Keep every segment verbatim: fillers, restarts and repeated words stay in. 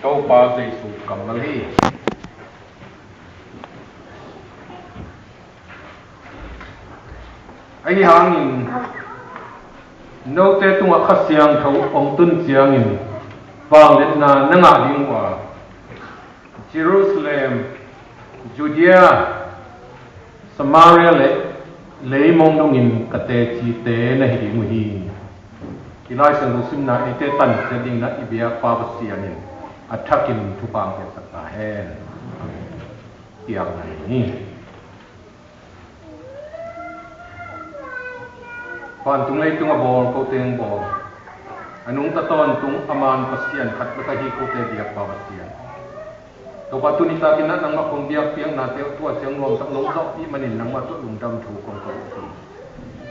Topa Jesu kammal hi. Ahi hangin note tungah Kha Siangtho hong tun ciangin vangliatna na ngah ding uh a, Jerusalem, Judea, Samaria le leimong dongin ka tecite na hi ding uh hi. I Lai Siangtho simna eite tan ciat dingin ah i biakpa Pasian in a thakin thupha hong piaksak ta hen. Kiang na hi. Vantung leitung a bawl, kote hong bawl, a nungta tawntung a man Pasian khat bek ahi kote biakpa Pasian. Topa, tuni takin ah nangmah kong biakpiaknate uh tua ciang nuamtak nong zawhpih manin nangmah tawh lungdam thu kong ko uh hi.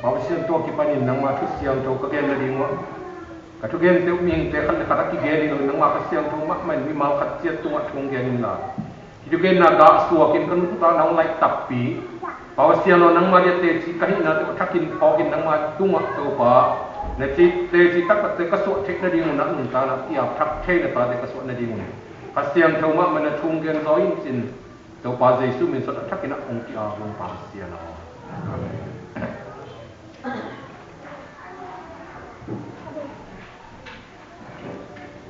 Pa Pasian, tua kipanin nangmah thu siangtho ka gen nading uh a, ka thugente uh mihingte khat le khat a kigen hi lo, nangmah Kha Siangtho mahmah in mimal khat ciat tungah thu hong gen inla, hih thugenna gah suakin ka nuntakna hong laih takpi. Pa Pasian aw, nangmah dia teci ka hihnate uh a thakin phawkin nangmah tungah, Topa, na ci teci taktakte ka suah theih nadingun ah nuntakna kiap thak thei na tate ka suah nadingun Kha Siangtho mahmah na thu hong gen zaw in cin, Topa Jesu min suang a thakin ah kong ki-ap ung, Pa Pasian aw. Amen.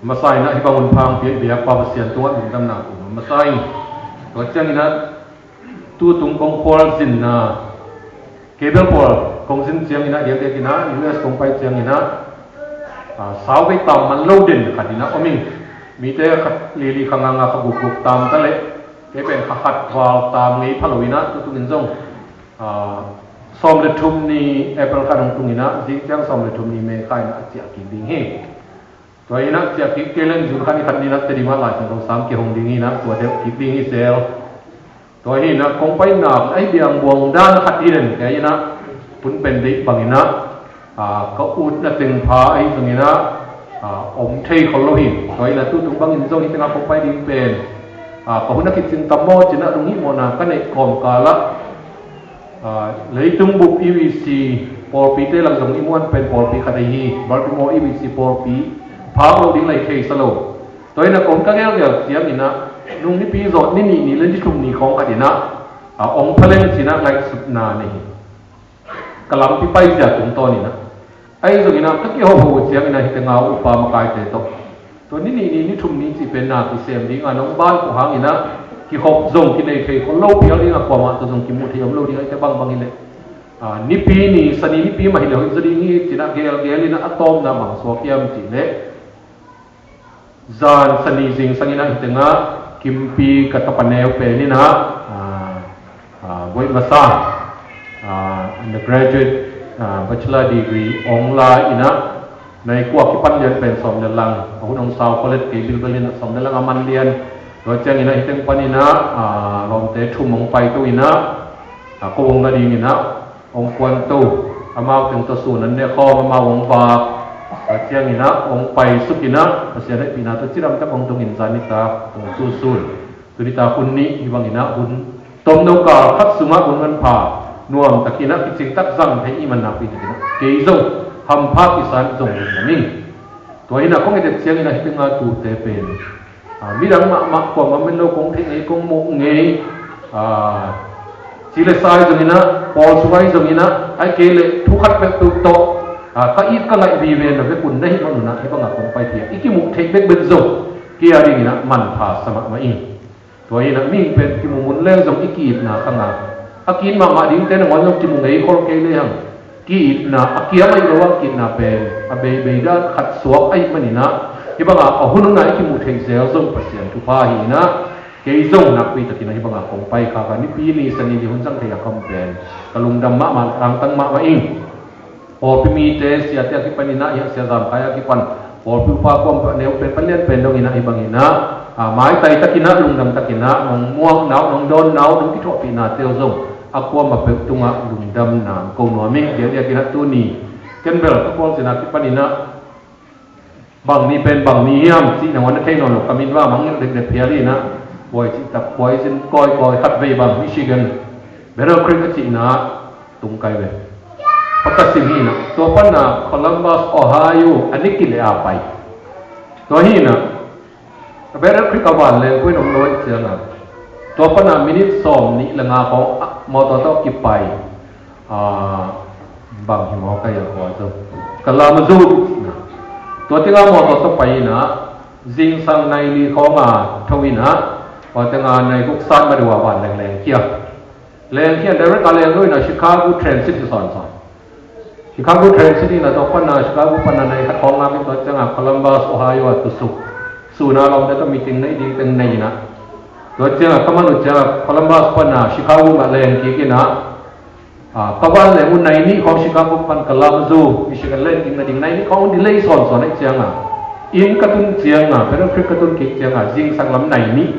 Masa in ah hih bang hun pha hong piak biakpa Pasian tungah lungdamna kong, masa in, tua ciangin ah tutung kong khualzinna, kei bel khual kong zin ciangin ah, diakdiakin ah U S kong pai ciangin ah, ah, sauvei tam man lo den khat in ah om ing. Mite kha li li, kha nga nga, kha guk guk tam ta leh, kei pen kha khat val tam ngei pha lo in ah, tutungin zong, ah, sawm le thum ni April kha hong tungin ah, zing ciang sawm le thum ni May kha in ah a ciah kik ding hi. Tua in ah ciah kik kei leng June kha ni khat ni in ah Tedim ah Lai Siangtho sam kihong ding hi in ah, tua deuh kik ding hi sel. Tua hi in ah kong paina ahi biang buang dan khat hi leng, kei in ah hun pen deih bangin ah, ah, ka utna teng pha ahi zongin ah, ah, om thei khol lo hi. Tua hi in ah tutung bangin zong hih tengah kong pai ding pen, ah, ka hun a kicing tam maw ci in ah lunghihmawhna ka neih kawmkal ah, ah, leitung bup E B C pawlpite lak zong i muan pen pawlpi khat ahi hi. Baltimore E B C pawlpi phak loh ding lai thei sa lo. Tua hi in ah kong ka gelgel ciangin ah, nung nipi zawh ni nih ni le ni thum ni khawng khat in ah, ah, ong pha leng ci in ah ngaihsutna nei hi. Ka lampi paizia tungtawn in ah, ahi zongin ah ka kihopho uh ciangin ah hih tengah upa makaite tawh, tua ni nih ni, ni thum ni cih pen na kisem ding a, nong ban uh hangin ah kihop zong kinei thei khol lo, phial ding a kuamah tawh zong kimuh thei om lo ding a, hihte bangbang hi leh, ah, nipi ni, Sani nipi mah hi leh hoih zaw ding hi ci in ah gelgel in ah, a tawpna bang suak hiam cih leh, zan Sani zingsang in ah hih tengah Kimpi ka tapa neu pen in ah, ah, ah, voih masa, ah, undergraduate, ah, bachelor degree ong la in ah, nai kua kipan lian pen sawm le lang, a hun ong sau college kei bilbel in ah sawm le lang a man lian. Tua ciangin ah hih teng pan in ah, ah, lawmte thum ong paito in ah, ah, ko ong la ding in ah, ong kuanto, amau teng tawh sun an ne khawm, amau ong vak. Tua ciangin ah ong paisuk in ah, Pasian hehpihna tawh cidamtak ong tungin zan nitak ong tusun. Tuni tak hun nih hih bangin ah hun tomno kal khat sungah hun manpha nuamtakin ah kicingtak zang thei i hih man nakpi takin ah kei zong hampha kisa in zong lungdam ing. Tua hi in ah kong et et ciangin ah hih tengah tute pen, ah, midang mahmah kuamah om lo, kong theih ngei, kong muh ngei, ah, ci le sa ahi zongin ah, pawl sung ahi zongin ah, ahih kei leh thu khat peuhpeuh tawh, ah, ka it ka ngaih vive na vekun na hih man un ah hih bangah kong pai hi a, i kimuh theih bekbek zong kei a dingin ah manpha sa mahmah ing. Tua hi in ah mihing pen kimu mun leng zong i ki-itna kha ngak a, ki-it mahmah dingte nangawn zong kimu ngei khol kei lehang, ki-itna a kiam ahih lo a, ki-itna pen a beibei dan khat suak ahih manin ah, hih bangah a hun hun ah i kimuh theih zel zong Pasian thupha hi in ah, kei zong nakpi takin ah hih bangah kong pai khak a, nipi ni Sani ni hun zang thei a ka om pen ka lungdam mahmah, angtang mahmah ing. Pawlpi mite, siate a kipan in ah, hih Sia Zam Khai a kipan pawlpi upa kuam peuh neu pen, palian pen dongin ah hih bangin ah, ah, maitai takin ah, lungdam takin ah nong muakna uh, nong dawnna uh, nong kithuahpihnate uh zong a kuamah peuh tungah lungdamna ko nuam ing. Diakdiakin ah tuni ken bel ka pawlzin a kipan in ah, bang ni pen bang ni hiam cih nangawn na thei nawn lo, ka min va mang ngilh dekdek phial in ah, buai cih tak buai zin kawikawi, khatvei bang Michigan Battle Creek a cihna ah tung kai ve. Paka sim hi in ah, tua pan ah Columbus, Ohio a ni kileh a pai. Tua hi in ah Ka Battle Creek a vanleng koi nong lo ih cianga, tua pana minit sawm nih le nga khawng a mawtaw tawh kipai. Bang hi maw ka ial khua cu ka lam a zut. Tua tinga mawtaw tawh pai inah zingsang nai li khawnga tho inah tua tinga nai guk san ma deuh a vanleng leng kia. Leng khian direct a leng lo inah Chicago Transit hi sawnsawn. Chicago Transit inah tua pana Chicago pana nai khat khawng ngak in tua ciangah Columbus, Ohio ah tusuk. Suna lawmte tawh meeting nei ding teng nei inah tua ciangah ka man uh ciangah Columbus pana Chicago mah leng kik inah ka van leng uh nai nih khawng Chicago pan ka lam zu Michigan leng kik nading nai nih khawng un delay sawnsawn aih ciangah inn ka tun ciangah Battle Creek ka tun kik ciangah zingsang lam nai nih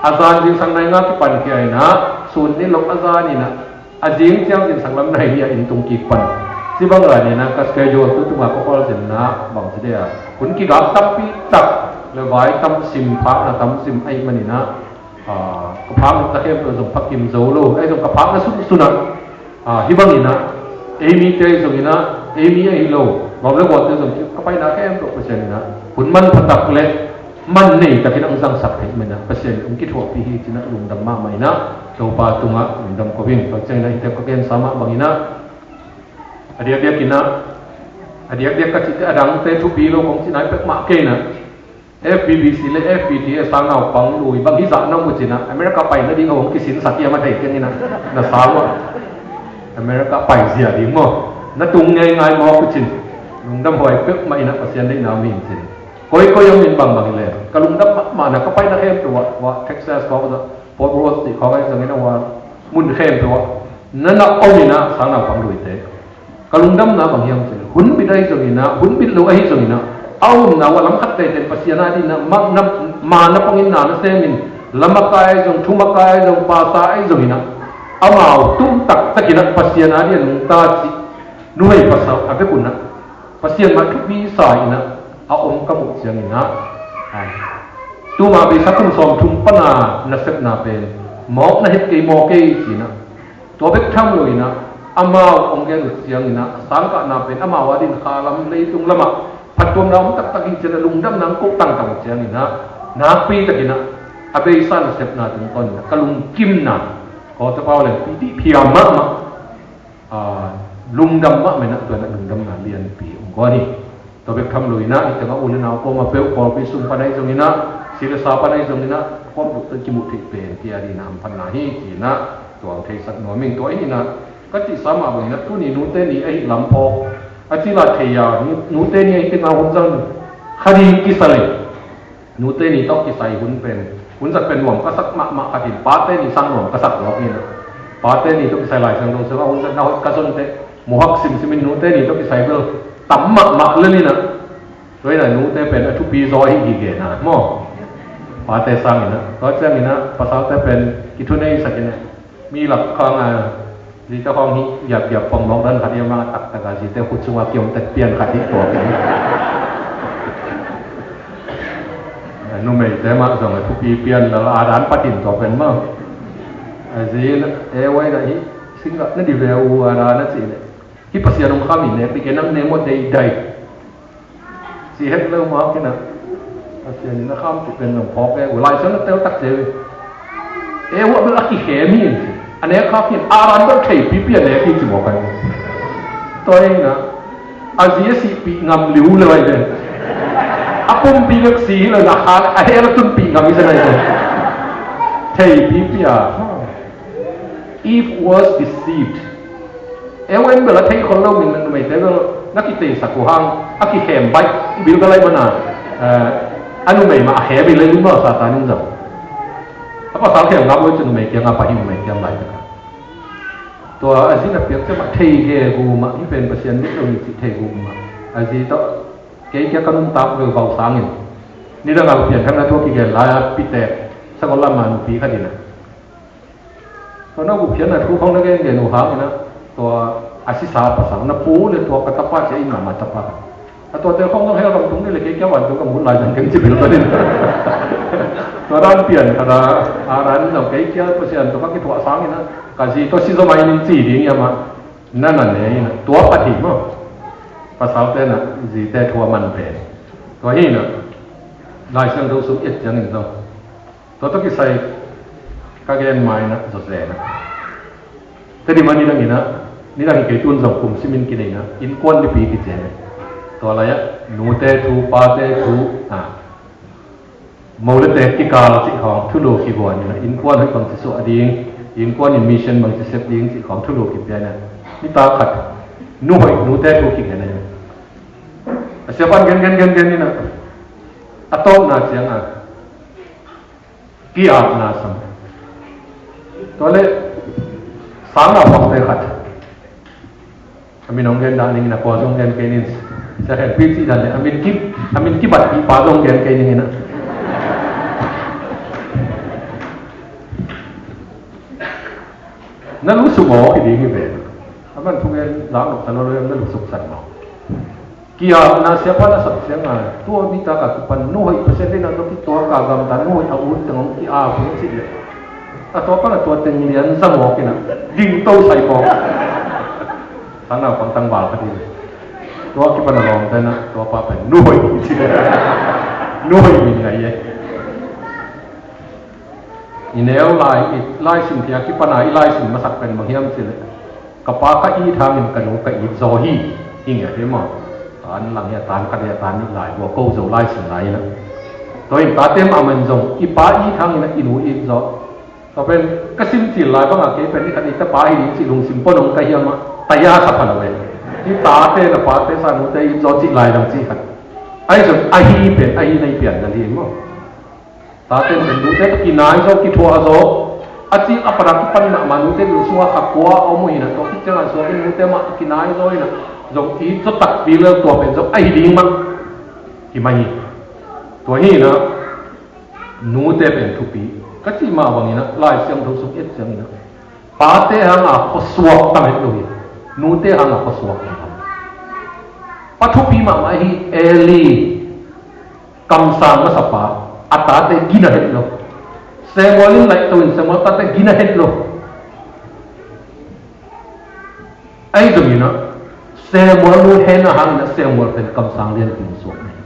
a zan zingsang nai nga kipan kia inah sun ni lok a zan inah a zing ciang zingsang lam nai nih a inn tung kik pan. Ci bang la ni inah ka schedule tu tunga ka khawl zinna bang ci dia hun kigak tampi tak le vai tam sim phakna tam sim aih man inah ka phakna ta khempeuh zong phakim zo lo aih zong ka phakna sunsunah hi bang inah ei mite aih zong inah ei mi ahi lo gawm le gualte zong ka paina khempeuh Pasian inah hun man phatak le man nei takin ang zangsak theih manah Pasian in ang kithuahpih hi cinah lungdam mahmah inah Topa tungah lungdam ko hing. Tua cianginah hitep ka gensa mah banginah a diakdiak inah a diakdiak ka cihte a dangte thupi lo kong cinai pek mah keinah F B B C le F B T a sang naupang lui bang hizah na mucinah America pai nading a hong kisinsak hiam a thei kenginah na sang uh America pai zia ding maw na tung ngeingai maw kucin lungdam huai pek mah inah Pasian deihna min cin. Koikoi a min bangbang hileh ka lungdam mahmahna ka paina khempeuh ah Texas khawng ah Fort Worth tih khawng ah zongin a hua mun khempeuh ah na na om inah sang naupang luite ka lungdamna bang hiam cih hun bit ahi zonginah hun bit lo ahi zonginah a omna uh a lam khat teiten Pasian a dinah mana pangin na na semin lamakai ahi zong thumakai ahi zong pasa ahi zonginah amau tumtak takinah Pasian a dinah nungta cih nuhei pasal a bekunah Pasian mah thupi sa inah a om ka muh cianginah tuma beisa kum sawm thum pana nasepna pen mawk na het kei maw kei cinah tua bek tham lo inah amau ong gen uh cianginah a sangkahna pen amau a din khalam leitung lamah phattuamna om taktak hi cianah lungdamna ang koh tangtang uh cianginah nakpi takinah a beisa nasepna tungtawn inah ka lungkimna kawtapau leng pitih phiam mahmah lungdam mah menah tuanah lungdamna lianpi um guan hi. Tua bek tham lo inah i tengah u le nau kawma peuh pawlpi sung pan ahi zonginah si le sa pan ahi zonginah kawm duh tawh kimuh theih pen tia dinah hamphatna hi cinah tuang theisak nuam ing. Tua inah ka cihsa mah banginah tuni nute ni ahi lam phawk a cila thei a nute ni ahi tengah hun zang kha ding kisa lei nute ni tawh kisai hun pen hun zat pen nuam ka sak mahmah khatin pate ni sang nuam ka sak luak inah pate ni tawh kisai Lai Siangtho sungah hun zat na hoih ka zon teh muhak simsimin nute ni tawh kisai bel tam mahmah lel inah tua inah nute pen a thupi zaw ahi gige na maw pate sang inah tua ciang inah pasalte pen kithunei sak inah mi lak khang a Zite khawng hi giapgiap pong mawk dan khat hi a mah a taktak a zite khut sungah kiom tek pian khat hi tua pen. Numeite mah zong a thupi pian lal a dan patin tua pen mah. A zin e wai na hi singah na di ve u a dan a cih leh hi Pasian hong kham hi nek dik e nang ne maw deidai. Ci het lo mah kinah Pasian in a kham cih pen nong phawk e u lai siang na tel tak ceu e. E uah bel a kikhem hi in a nek khak hi in a ran bel theipipi a nek hi ci mawk a hi. Tua hi inah a zi a sihpih ngam liu le vai ven a pumpi bek si hi lo inah a hel a tunpih ngam hi zen a hi ven. Theipipi a Eve was deceived. E wen bel a thei khol lo min numeite bel na kiteisak uh hang a kikhem baih bil ka lai mana a numei mah a khem i lei lum lo Satan in zong a pasal khem ngam lo cu numei kiangah pai hi numei kiang lai taka tua a zin a piak ciamah thei ge gu mah hi pen Pasian mit lo hi cih thei gu mah a zi tawh kei kia ka nuntak lo bau sangin nidang a pian thang na tua kigen lai a pitek sakol lam a nupi khat inah Tua na gupkhiatna thu khong na gengen uh hangin ah tua a sisa pasal na pu le tua ka tapa cia i mama tapa a tuate khong zong hel kam tung ni le kei kia vantung ka mun lai zang keng ci bil ka din. Tua dan pian khat a a ran zong kei kia Pasian tua ka kithuah sangin ah ka zi tua si zo mai nin ci ding ia mah na na ne in ah tua phat hi maw. Pasalte na zite thu a man pen tua hi in ah Lai Siangtho sung et ciangin zong, tua tawh kisai ka gen ma-in ah zawzen ah, Tedim ah nidang in ah, nidang hi kei, tun zong kum simin kinei in ah, innkuan nipi kician ah, tua lai-ah nute thu, pate thu, a, mo le te kikal cih khawng thulu kivuan in ah, innkuan hoih bangci suah ding, innkuan in mission bangci sep ding cih khawng thulu kipia in ah, nitak khat nu hoih, nute thu kigen in ah, a siapa'n gen gen gen gen in ah, a tawpna ciang a, ki-apna sam. Tua leh sang a pangte khat, a min hong gen dah ning in ah, kua zong gen kei ning. Sia Khen Pi cih dan leh a min ki, a min kibatpih pa zong gen kei ning in ah, na lusuk mawk hi ding hi ve. A man thugen zak nop ta lo lo, na lusuk san mawk. Ki-apna siapa na sak ciang a, tua nitak a kipan nu hoih Pasian deihna tawh kituak a, gamta nu hoih a ut teng hong ki-ap hi cih leh, a tua pan a tua teng lian za mawk in ah, dingto sai mawk. Sang naupang tangval khat hi. Tua kipan a lawmte in ah, tua pa pen nu hoih hi ci. Nu hoih min ngai e. I neu lai, i laisim khia kipan a i laisim masak pen bang hiam cih leh, ka pa ka it hangin ka nu ka it zaw hi. Hi ngiat hi maw? Tan lang hi a, tan khat hi a, tan nih lai, hua ko Zo laisim lai in ah. Tua in tate mah man zong i pa it hangin ah i nu it zaw. Tua pen ka sim cil lai bang a, kei pen i khat i tapa hi ding cih lungsim pua nong ka hiam ah, taya sa pha lo e. I tate, na pate sa, nute it zaw cih lai dang cih khat. Ahi zong ahi pen ahi na i pian na hi maw? Tate pen nute tawh kinai zaw, kithuah zaw. A cil a pan a kipan mahmah, nute lung sungah kha kua a om uh hi in ah, tua khit ciangah suak in nute mah kinai zaw in ah, zong it zaw takpi lel, tua pen zong ahi ding mah hi mah hi. Tua hi in ah, nute pen thupi ka cih mah bangin ah, Lai Siangtho sung et ciangin ah, pate hang a khuasuak tam het lo hi. Nute hang a khuasuak tam. Pa thupi mahmah hi. Eli, kamsang masapa, a tate gina het lo. Samuel in laih to in Samuel tate gina het lo. Ahi zongin ah, Samuel nu Hannah hangin ah Samuel pen kamsang lianpi suak na hi.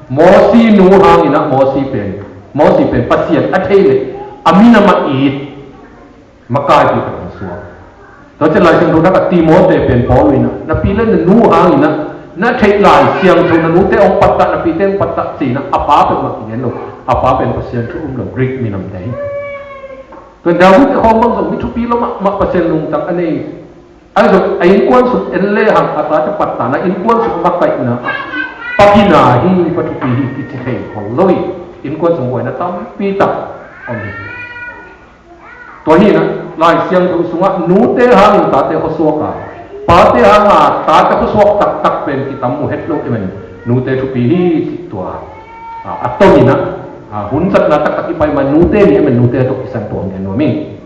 Mosi nu hangin ah Mosi pen, Mosi pen Pasian a thei leh a minam a it makaipi khat hong suak. Tua ciang Lai Siangtho lakah Timote pen Paul in ah, na pi le na nu hangin ah na theih Lai Siangtho, na nute hong pattah, na pite hong pattah ci-in ah, a pa pen mah kigen lo. A pa pen Pasian thu um lo Greek minamte hi. Tua David khawng bang zong mi thupi lo mahmah, Pasian lungtang a nei. Ahi zong a innkuan sung en lehang a tate pattahna, innkuan sung makaihna, pa gina hi, pa thupi hi kici thei khol lo hi. Innkuan sung buaina tampi tak om hi. Tua hi in ah, Lai Siangtho sungah nute hangin tate khuasuak a, pate hang a tate khuasuak taktak pen kitam mu het lo. Amen. Nute thupi hi cih tua a, a tawm in ah, a, hun zatna taktak i pai ma, nute ni, amen, nute tawh kisang tua hong en nuam hi.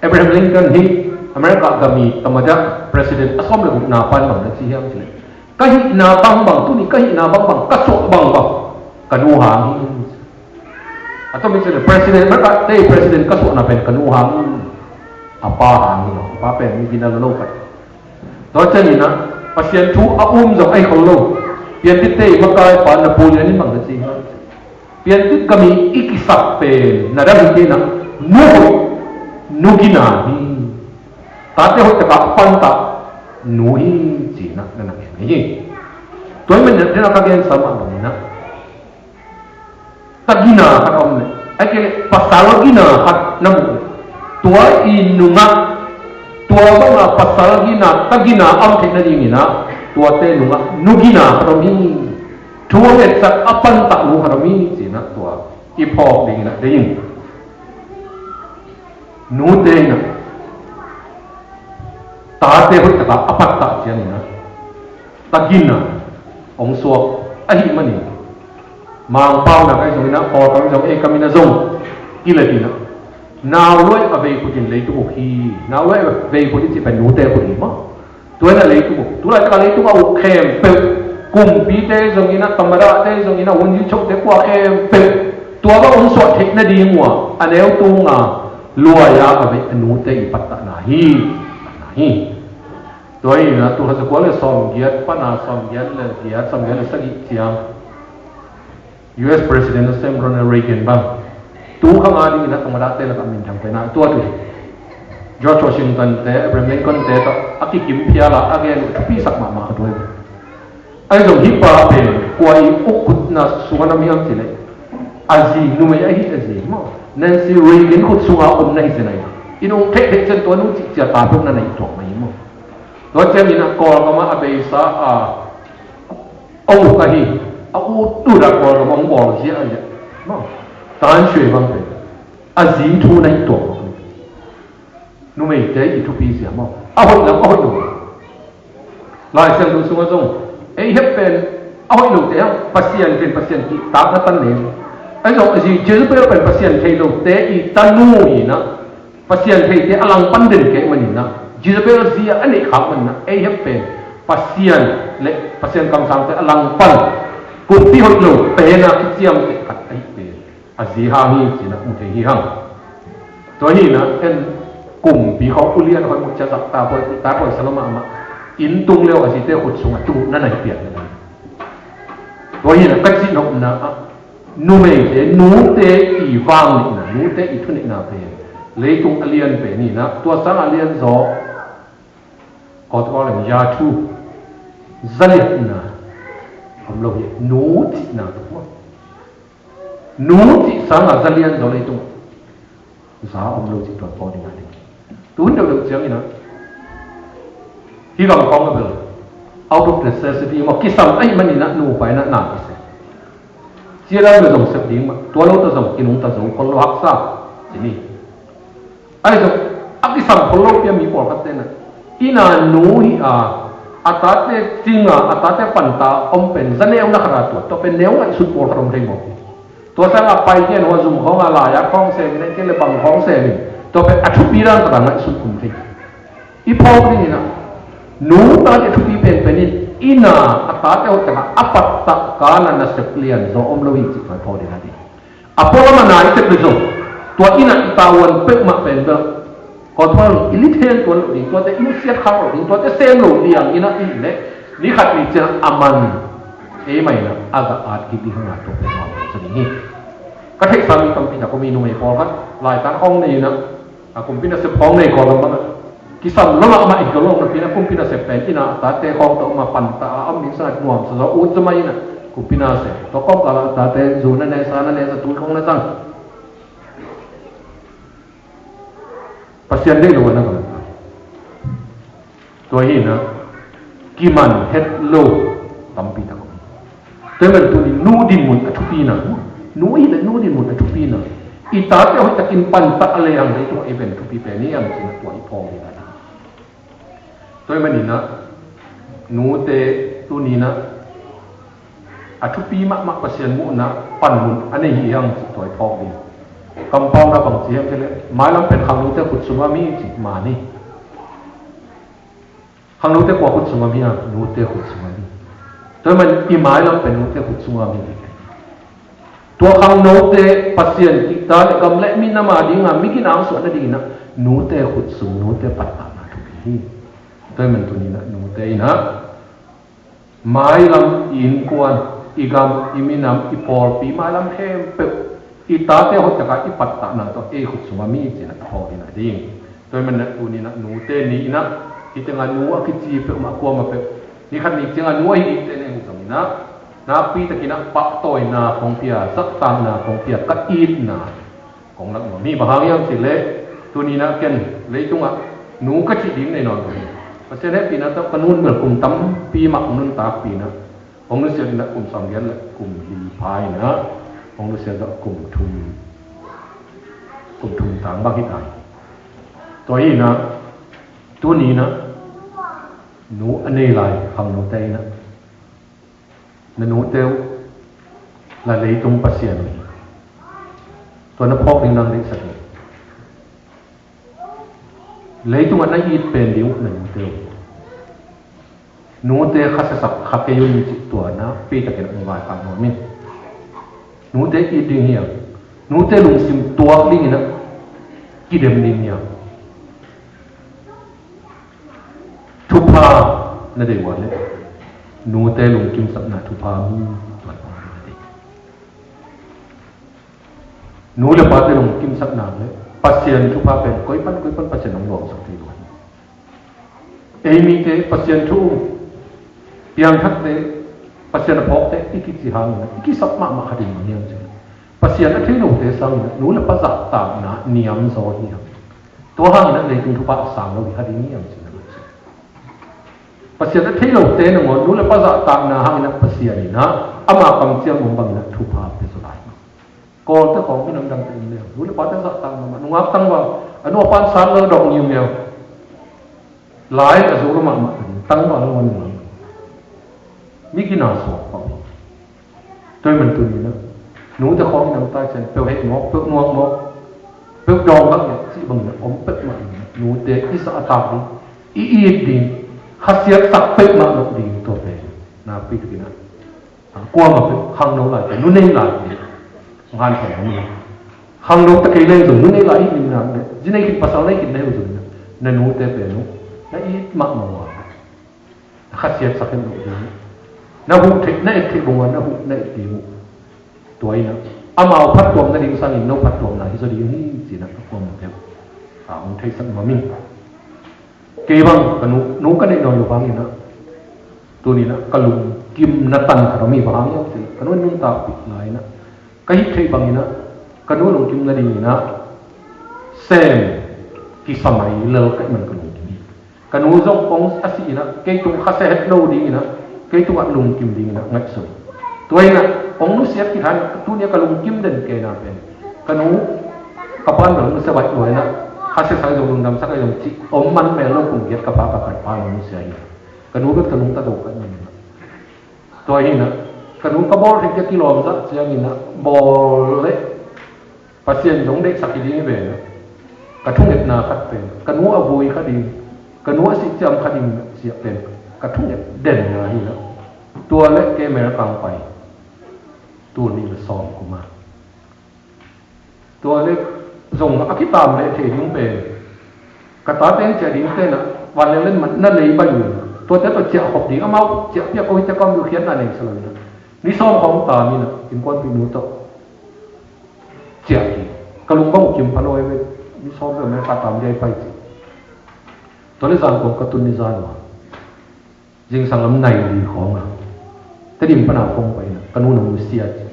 Abraham Lincoln hi America gam i tamada president a sawm le gukna pan bang na ci hiam cih leh, ka hihna bangbang, tuni ka hihna bangbang, ka suah bangbang ka nu hang hi. A tawm in cih leh president, America te president ka suahna pen ka nu hang hi. A pa hang hi lo, a pa pen mi gina lo lo khat. Tua ciangin ah, Pasian thu a um zong ahi khol lo. Piantit te i makaipa Napoleon in bang na ci hiam? Piantit gam i i kisak pen na dang hi kei in ah, nu hoih, nu gina hi. Tate hoih takah a pantah nu hi ci-in ah na na gen hi. Tua ahih manin ah, den a ka gensa mah bangin ah, ta gina khat a om leh, ahih kei leh pasal gina khat na muh leh, tua i nungah, tua banga pasal gina, ta gina a om theih nadingin ah, tuate nungah nu gina khat om hi. Thu a ngetsak, a pantah nu khat om hi ci-in ah, tua i phawk dingin ah deih in. Nute in ah tate hoih takah a pattah ciangin ah, ta gina hong suak ahih manin, Mangpau in ah, ka hi zongin ah, Kawlkam zong, ei kam in ah zong, i let in ah, nau luai a vei khut in leitung uk hi. Nau luai a vei khut i cih pen nute khut hi maw? Tua in ah leitung uk, tu laitak a leitung a uk khempeuh, kumpite zongin ah, tamadate zongin ah, wunzi chokte, kua khempeuh, tua bang hong suah theih nading uh a, a neu tung a luai a a vei a nute i pattahna hi. Pattahna hi. Tua hi in ah, tul khat za kua le sawmgiat pan a sawmgiat le giat, sawmgiat le sagih ciang, U S President a sem Ronald Reagan bang tu khang a dingin a tungdate lakah minthang pen a tua tu hi. George Washington te, Abraham Lincoln te tawh a kikim phial a a gen uh thupi sak mahmah khat uh hi. Ahi zong hih pa pen kua i uk khutna sungah na miam cileh a zi numei ahi a zi maw, Nancy Reagan khut sungah om na hi zen ahi. I nung theihtheih cian tua nu cihcia ta peuh na neih tuak mai hi maw. Tua ciangin a Kawlgam ah a beisa a a uk ahi, a ut ut a Kawlgam ah hong bawl zia a zia maw. Tan Shwe bang pen a zi thu na hi tuak maw. Numeite i thupi zia maw, a hoih lam a hoih lo. Lai Siangtho sungah zong ei hep pen a hoih lote hang Pasian pen Pasian kihtakna tan ne. Ahi zong a zi Jezebel pen Pasian thei lote i tanu hi na. Pasian theite a langpan den kei manin na, Jezebel zia a neih khak manin na, ei hep pen Pasian le Pasian kamsangte a langpan kumpi hoih lo pen a kiciamteh khat ahi pen a zi hang hi cih na mu thei hi hang. Tua hi na en kumpi khawng ulian hoih mu cia zak ta hoih ta hoih sa lo mahmah. Inn tung leu a zite khut sungah tu na na hi pian na. Tua hi na ka cih nopna ah numeite, nute i vang neihna, nute i thuneihna pen leitung a lian pen hi na, tua sang a lian zaw kawtkaw leng ya thu zaliatna om lo hi, nu cihna tuk maw. Nu cih sang a zalian zaw leitung za om lo cih tua pawl ding a ding. Tu hun deuhdeuh ciangin ah hih gam khawng a bel out of necessity maw, kisam ahih manin ah nupa in ah na kisem. Cia dan bel zong sep ding mah, tua lo ta zong kinungta zo khol lo haksa ci ni. Ahi zong a kisam khol lo pia mi pawlkhat te na inn a nu hi a, a tate cing a, a tate panta om pen za neu na khat a tuat, tua pen neu ngaihsut pawl khat om thei mawk hi. Tua sangah pai gen hua zum khawng a lai-a khawng semin a kei le bang khawng semin tua pen a thupi dan khat a ngaihsut kum thei. I phawk dingin ah nu tate thupi penpen in inn a a tate hoih takah a pattah kan a nasep lian zaw om lo hi cih tua i phawk ding a ding. A pualam a nai tek le zong tua inn a i tavuan peuhmah pen bel Kawtthal i litheng tuan loh ding, tuate i nusiat khak loh ding, tuate sem loh liang in a ih leh ni khat ni ciang a man ei mah in a za at kik ding hang a tuak pen hong sa ding hi. Ka theihsa mi tampi tak om hi, numei pawlkhat laitan khawng nei in a, a kumpi nasep khawng nei Kawlgam bang a kisam lo mahmah in ka lawm napi in a kumpi nasep pen inn a a tate khawng tawh om a panta a om ding sang a nuamsa zaw ut zaw mai in a kumpi nasep tawh kawmkal a tate zu na ne, sa na ne, zatui khawng na zang. Pasian deih lo a na gam. Tua hi na kiman het lo tampi tak om. Tua hi man tuni nu dinmun a thupi na. Nu hi le nu dinmun a thupi na. I tate hoih takin pantah a lei ang leitung a i ven thupi pen hi ang cih na tua i phawk hi na. Tua hi man in a nute tuni na a thupi mahmah Pasian muhna panmun a nei hi hang cih tua i phawk ding. Kampau na bang ci hiam cih leh mailam pen khangnote khut sungah mi cih mah ni. Khangnote kua khut sungah mi a, nute khut sungah mi. Tua hi man i mailam pen nute khut sungah mi. Tua khangnote Pasian kihta le gam le minam a ding a mi ginang suah nading in a nute khut sung, nute pattahna thupi hi. Tua hi man tuni na nute in a mailam, i innkuan, i gam, i minam, i pawlpi mailam khempeuh i tate hoih takah i pattahna tawh ei khut sungah mi cih na i phawk ding a ding. Tua hi man na tuni na nute ni in a hih tengah nu a kici peuhmah kuamah peuh ni khat ni ciangah nu a hi dingte nen zong in a nakpi takin a pahtawina kong pia, zaktakna kong pia, ka itna kong lak nuam hi. Bang hang hiam cih leh tuni na ken leitungah nu ka cih ding nei nawn lo hi. Pasian hehpihna tawh ka nun bel kum tampi mah hong nuntakpih in a hong nusiat in a kum sawmgiat le kum li pha in a hong nusiat zawh kum thum, kum thum tang bang hi ta hi. Tua hi in a tuni in a nu a nei lai khangnote in a na nute uh la leitung Pasian uh hi. Tua na phawk ding nang deihsak hi. Leitungah na it pen ding uh na nute uh. Nute kha siasak kha kei un cih tua na pi takin a hong vaikhak nuam in. Nute it ding hiam? Nute lungsim tuak dingin a kidem ding hiam? Thupha na deih uh a leh nute lungkimsakna thupha mi tuan hong na deih. Nu le pate lungkimsakna le Pasian thupha pen koi pan koi pan Pasian hong nuamsak thei lo. Ei mite Pasian thu um, piangthakte, Pasian a phawkte i kici hangin i kisap mahmah kha ding hi hang ci. Pasian a thei lote sangin nu le pa zahtakna niam zaw hi hang. Tua hangin leitung thupha a sang lo hi kha ding hi hang ci. Pasian a thei lote nangawn nu le pa zahtakna hangin Pasian in ama kamciam om bangin thupha pia zaw lai. Kawlte khawng minam dangte in leng nu le pate zahtak mahmah, nungak tangval, a nu a pan sat lel dawh ngiungeu. Lai a zo lo mahmah, tangval lo a nungak. Mi kina suak pah. Tua ahih man tuni-in nute khawng minam tai ciang peuh heh mawk, peuh nuak mawk, peuh dawng bang cih bangin om pek mah in nute i zahtak ding, i it ding, khasiatsak pek mah loh ding tua pen nakpi takin kuamah peuh khangno lai, nu nei lai, ngan thei hang. Khangno ta kei leng zong nu nei lai i ning nang le, zi nei khin pasal nei khin nei zong na nute pen nu na it mahmah uh a, na khasiatsak het loh ding, na huh theih, na et theih bang uh a na huh na et ding uh. Tua in amau phattuam nading sangin no phattuamna hi zaw ding hi ci-in a kuamah peuh a hong theisak nuam ing. Kei bang ka nu, nu ka neih nawn loh hangin tuni-in ka lungkimna tan khat om hi. Bang hang hiam cih leh ka nu in nuntakpih lai-in ka hih theih bangin ka nu lungkim nadingin sem kisamai lel ka hih man ka lungkim hi. Ka nu zong kong a si-in kei tung khasia het lo dingin kei tungah lungkim dingin ngaihsun. Tua in kong nusiat kithei-in tuni-a ka lungkim den kei na pen ka nu ka pan bel nusia baih lua-in khasiasak zong lungdamsak zong cih om man mel lo, kum giat ka pa ka khat pa nusia hi. Ka nu bek ka lungta do ka hih man. Tua hi-in ka nu ka bawl theih kei kilawm zah ciangin bawl le Pasian zong deihsak hi ding hi ve. Ka thungetna khat pen ka nu a vui kha ding, ka nu a sih ciam kha ding cih pen ka thunget denna hi-in tua le kei America hong pai. Tul nih le sawm kum a. Tua le zong a kitam leh thei ding pen ka tate in ciah ding te na, vanleng len man na lei bai uh. Tuate tawh ciah khop ding, amau ciah piak ko hi te, ka om uh khiatna nei sa lo in. Ni sawm khawng tam in innkuanpihnu tawh ciah hi. Ka lung bang uh kim pha lo hi ve. Ni sawm peuh America tam ding a pai ci. Tua le zan kong ka tun ni zan uh a, zingsang lam nai li khawng a, Tedim pan a kong pai in ka nu nong nusia ci.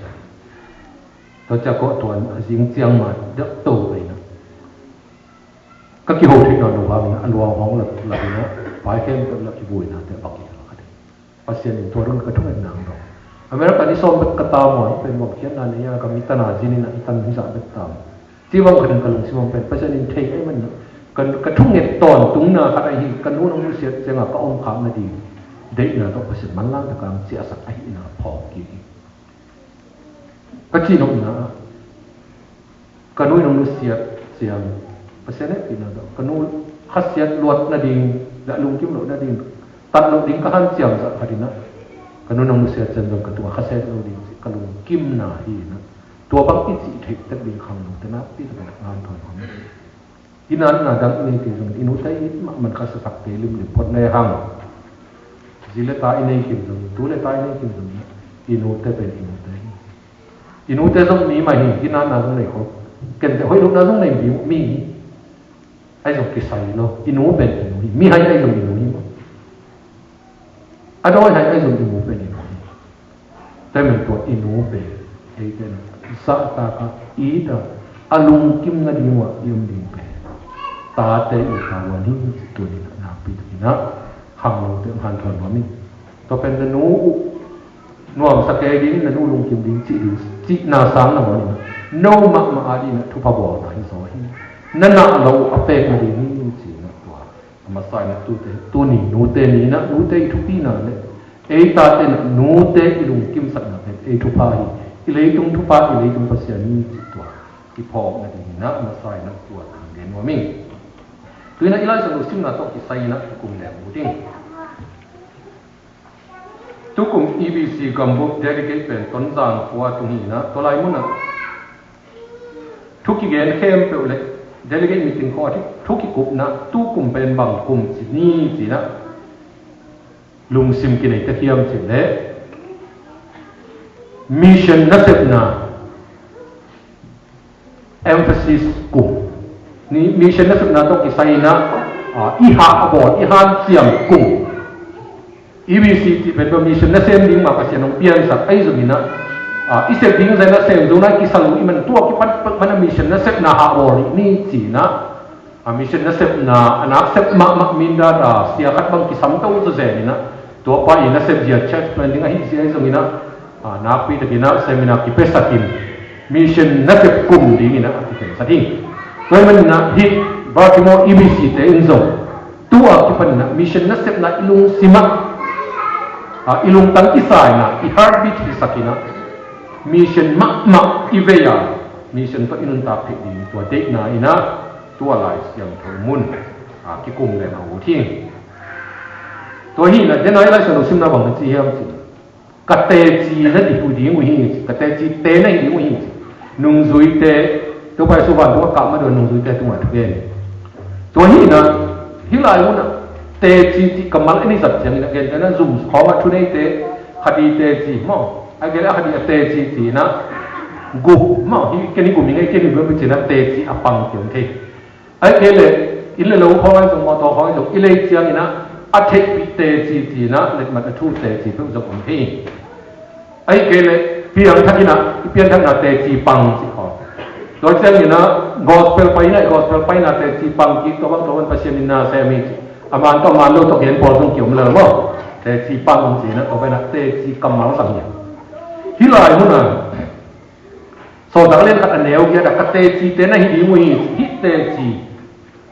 Tua ciang kawh tuan a, zing ciang ma deuh to pai in ka kiho theih nawn lo hangin a luang hong lap, lap in a, pai khempeuh lap, kibuainate bang hi lo kha ding. Pasian in tua dong ka thungetna hong dawng. America ni sawm bek ka tam uh a, hih pen bang khiatna nei a, ka mi tan a zin in a, i tan hi zah bek tam. Cih bang khat in ka lungsim hong pen Pasian in thei ahih manin ka, ka thunget tawntungna khat ahi, ka nu nong nusiat ciangin ka om khak nading deihna tawh Pasian manlang takin hong ciahsak ahihna phawk kik hi. Ka cihnopna ah ka nu in hong nusiat ciang Pasian hehpihna tawh ka nu khasiat luat nading le a lungkim loh nading, tat loh ding ka hanciam zah khat in ka nu in hong nusiat ciang zong ka tungah khasiat loh ding cih ka lungkimna hi in, tua bang i cih theih tek ding khangnote nakpi takin hanthawn hong. I natna dang i neite zong i nute i it mahmah, khasiasakte limlim phot le hang. Zi le ta i nei khin zong, tu le ta i nei khin zong, i nute pen i nute hi. I nute zong mi mah hi, i natna zong nei khol. Kente hoih lohna zong nei mi, mi hi. Ahi zong kisai lo, i nu pen i nu hi. Mihai ahi zong i nu hi maw. A dawihai ahi zong i nu pen i nu hi. Tua ahih manin tua i nu pen eite in zahtak a, it a, a lungkim nading uh a i om ding pen tate i tavuan hi, ci tuni-in nakpi takin khangnote hong hanthawn nuam ing. Tua pen na nu uh nuamsa kei ding, na nu lungkim ding cih ding, cihna sang nangawn in no mahmah adingin thupha bawlna hi zaw hi. Na nah loh uh a pek nading hi, ci-in tua a masa in tute, tuni nute ni-in nute i thupina le ei tate in nute i lungkimsakna pen ei thupha hi. I leitung thupha, i leitung Pasian hi, cih tua i phawk nadingin a masa in tua hong gen nuam ing. Tu-in i Lai Siangtho simna tawh kisai-in tukum leh ut ing. Tukum E B C gambup delegate pen Tonzang khua tung hi-in, tua lai munah thu kigen khempeuh le delegate meeting khawng a thu kikupna tukum pen bang kum ci ni ci-in lungsim kinei tek hiam cih leh mission nasepna Kum. Ni mission nasepna tawh kisai in ah, ah, i hah a bawl, i hanciam kum. E B C cih pen bel mission nasem ding mah Pasian hong piansak ahi zongin ah, ah, i sep ding zah nasem zo na i kisal uh i man tua kipan pen mana mission nasepna hah bawl ni ci-in ah, ah, mission nasepna a nak sep mahmah mindat a sia khat bang kisam to zawzen in ah, tua pa i nasep zia church planting ahi zia ahi zongin ah, ah, nakpi takin ah seminar kipiasakin mission nasep kum dingin ah a kikhensak hi. Tua ahih manin ah hih Baltimore E B C te in zong tua kipanin ah mission nasepna i lungsim ah, ah, i lungtang kisa in ah i heartbeat hisak in ah mission mahmah i vei a mission tawh i nuntak theih ding tua deihna in ah tua Lai Siangtho mun, ah, kikum leng a ut hi. Tua hi in ah denai Lai Siangtho simna bang na ci hiam cih, ka teci na ding uh hi, ka tecite na hi ding uh hi. Nungzuite, Topa Jesu vantung a kah ma ding nungzuite tungah thugen. Tua hi in ah hih lai munah teci cih kammal en i zat ciangin ah gentehna zum khawng ah thuneite, khat i teci maw, a gel a khat i a teci ci-in ah gup maw, hi ken hi gup i ngei, ken hi gup i ci-in ah teci a pang kei om thei. Ahih kei leh inn le lo khawng ahi zong, mawtaw khawng ahi zong i lei ciangin ah a theihpih teci ci-in ah letmat a thu teci peuh zong om hi. Ahih kei leh piangthak in ah i pianthakna teci pang cih khawng. Tua ciangin ah gospel paina, i gospel paina teci pang kik, tua bang tua bang Pasian in na sem hi cih. A man tawh a man lo tawh gen pawl zong kiom lel maw. Teci pang ci-in ah tua bang in ah teci kammal zang hi. Hih lai munah Sawltak lian khat a neu giat ah ka tecite na hi ding uh hi, hih teci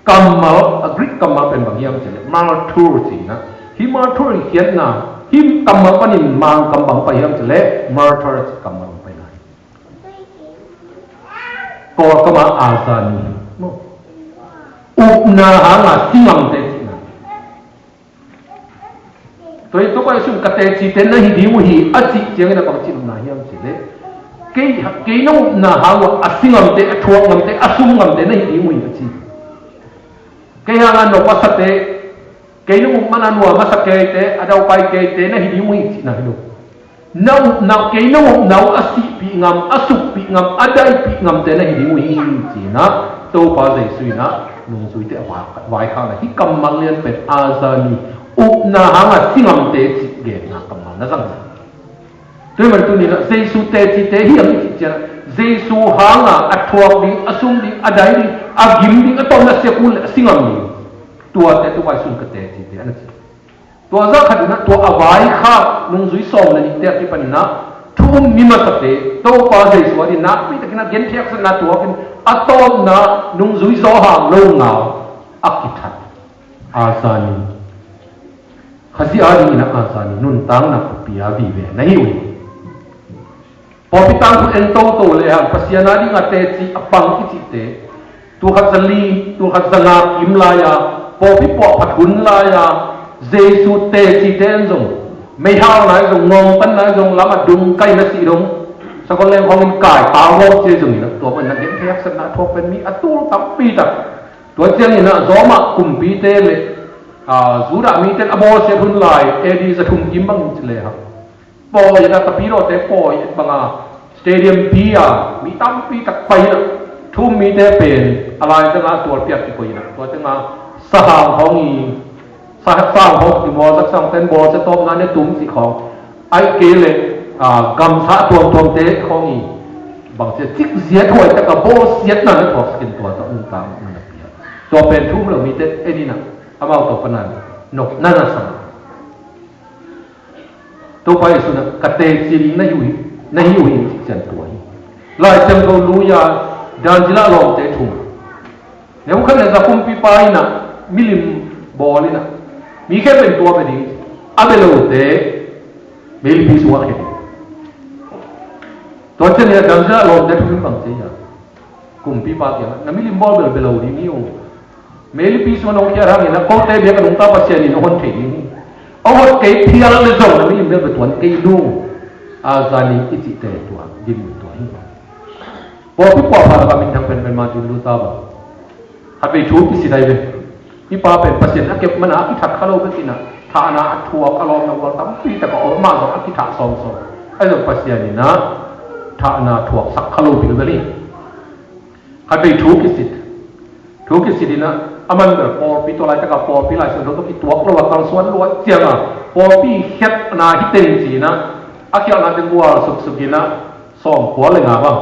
kammal, a Greek kammal pen bang hiam cih leh martyr ci-in ah. Hih martyr i khiatna, hih kammal panin Mangkam bang pai hiam cih leh martyr cih kammal bang pai lai. Kawlkam ah azani. Upna hanga si ngamte cihna. Tua hi Topa Jesu in ka tecite na hi ding uh hi a cih ciangin a bang cih upna hiam cih leh, kei, kei na upna hang uh a si ngamte, a thuak ngamte, a sum ngamte na hi ding uh hi a ci. Kei hanga nop a sate, kei na up mana nuam a sa keite, a daupai keite na hi ding uh hi cihna hi lo. Na upna, kei na upna uh a sihpih ngam, a sukpih ngam, a daipih ngamte na hi ding uh hi ci-in ah Topa Jesu in ah nungzuite a vai, vaikhakna hih kammal lian pen azani, upna hanga si ngamte cih genna kammal na zang. Tua ahih man tuni-in ah Jesu tecite hi ang i cih ciang, Jesu hanga a thuak ding, a sum ding, a dai ding, a gim ding, a tawpna sia kul le a si ngam ding, tuate Topa Jesu in ka tecite a na ci. Tua zah khat in ah tua a vaikhak nungzui sawm le nihte a kipan in ah thu um mi masate Topa Jesu a ding nakpi takin a gentheih haksatna thuakin a tawpna nungzui zaw hang lo ngau a kithat. Azani, Khazih a dingin ah azani nuntakna a pia vive na hi uh hi. Pawlpi tangthu en toto le hang Pasian a dinga teci a pang i cihte, tul khat za li, tul khat za nga kim lai-a pawlpi puahphat hun lai-a Jesu tecite in zong meihal nai zong, ngongpan nai zong, lam a dung kai na sih dong, sakol leng khawngin kai pau lawh cia zongin ah tua pen na gentheih haksatna a thuak pen mi a tul tampi tak. Tua ciangin ah Roma kumpite le, ah, Judah mite in a bawlsiat hun lai A D za thum kim bang ci le hang pawi in ah tapidawte pawi et banga stadium pi a mi tampi tak pai in ah thu um mite pen a lai ciangah a tualpiak kikoih in ah tua ciangah sahang hong i sa-, sahang hong i mual sak sang ten bawlsia tawpna ne tum cih khawng. Ahih kei leh, ah, gamsa tuamtuamte khawng i bangcia cikziat huai taka bawlsiatna ne thuak sakin tua tawh nuntak na na pia. Tua pen thu um lo mite en in ah amau tawh pana nopna na sa. Topa Jesu in ah ka teci ding na hi uh hi, na hi uh hi, cih ciang tua hi. Lai Siangtho lui-a Daniel lawmte thum. Nebuchadnezzar kumpipa in ah milim bawl in ah mi khempeuh in tua bia ding, a bia lote meilipi sungah khia ding. Tua ciangin ah Daniel lawmte thum in bang ci hiam? Kumpipa kiangah na milim bawl bel bia lo ding hi uh. Meilipi sungah nong khiat hangin ah kote biak a nungta Pasian in hong hon thei ding hi. Hong hon kei phial le zong na milim bel bia tuan kei ding uh. Azani i cihte tua dim tua hi. Pawlpi puahphat lakah minthang penpen Martin Luther bang khatvei thu kisin ahi ve. Hih pa pen Pasian a kep mana a kithah kha lo bek in ah thahna a thuak a lawmna gual tampi tak a om, amah zong a kithah sawmsawm. Ahi zong Pasian in ah thahna thuaksak kha lo bilbel hi. Khat vei thu kisit. Thu kisit in ah, a man bel pawlpi, tua laitaka pawlpi Lai Siangtho tawh kituak lo a, kalsuan luat ciang a, pawlpi khiatna hi teng ci-in ah, a khialhna teng gual suksuk in ah, sawmkua le nga bang,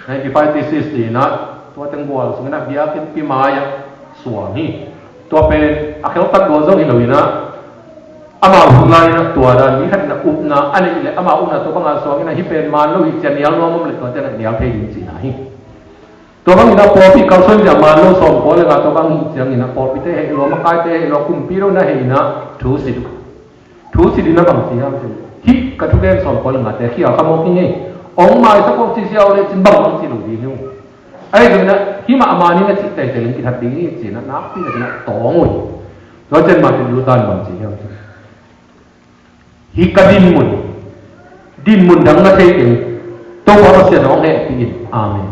ninety-five thesis ci-in ah, tua teng gual suk in ah, biakinnpi mai-ah suang hi. Tua pen a kheltak lua zong hi lo in ah, amau hun lai-in ah tua dan mi khat in ah upna a neih leh, amau upna tua banga suang in ah, hih pen man lo hi ci-a nial nuam om leh, tuate in ah nial thei ding cihna hi. Tua bangin ah pawlpi kalsuan ciang man lo sawmkua le nga tua bang hi ciangin ah, pawlpite heh lua, makaite heh lua, kumpi lo na heh in ah thu sit uh. Thu sit in ah bang ci hiam cih leh, hih ka thugen sawmkua le ngate khial kha mawk ing ei. Hong maisak uh ci siau lecin bangbang ci lo ding hi uh. Ahi zongin ah hih mah a man ing a cih teitei leng kithat ding hi ci-in ah nakpi takin ah tawng uh hi. Tua ciang Martin Luther in bang ci hiam cih leh, hih ka dinmun, dinmun dang na thei keng, Topa Pasian hong hehpih in. Amen.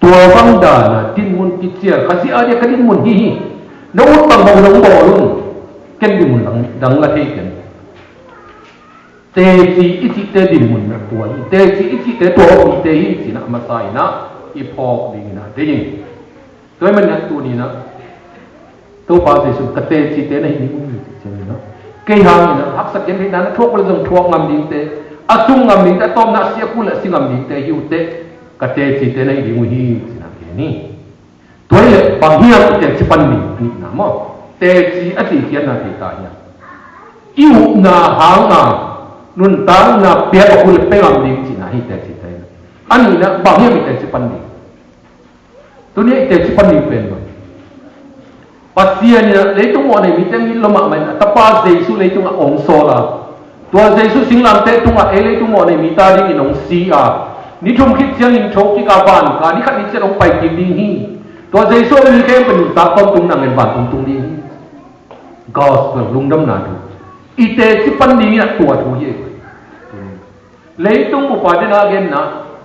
Tua bang dana dinmun kicial, Khazih a dia ka dinmun hih hi. Na ut bangbang dong bawl un. Ken dinmun dang, dang la thei keng. Teci i cihte dinmun na tua hi. Teci i cihte tua hong hite hi ci-in ah, a masa in ah i phawk dingin ah deih ing. Tua ahih manin ah tuni-in ah Topa Jesu, ka tecite na hi ding uh hi, ci ciangin ah, kei hangin ah haksa gentheihna na thuak uh leh zong thuak ngam dingte, a sung ngam dingte, a tawpna a si, a kul leh a si ngam dingte hi uh teh, ka tecite na hi ding uh hi, ci-in ah gen hi. Tua hi leh bang hiam i teci pan ding? A nihna maw, teci a cih khiatna thei ta hiam? I upna hanga nuntakna piak a kul leh pia ngam ding cihna hi, tecite. A nihna, bang hiam i teci pan ding? Tuni-a i teci pan ding pen bang, Pasian in ah leitung mawhnei mite hong it lua mahmah in, a Tapa Jesu leitungah hong sawl a, tua Jesu singlamteh tungah ei leitung mawhnei mite adingin hong si a, ni thum khit ciangin thokik a van ka, ni khat ni ciang hong pai kik ding hi. Tua Jesu a mi khempeuh nuntak tawntung nang in vantung tung ding hi. Gospel, lungdamna thu. I teci pan dingin ah tua thu hi. Leitung bupa te na genna,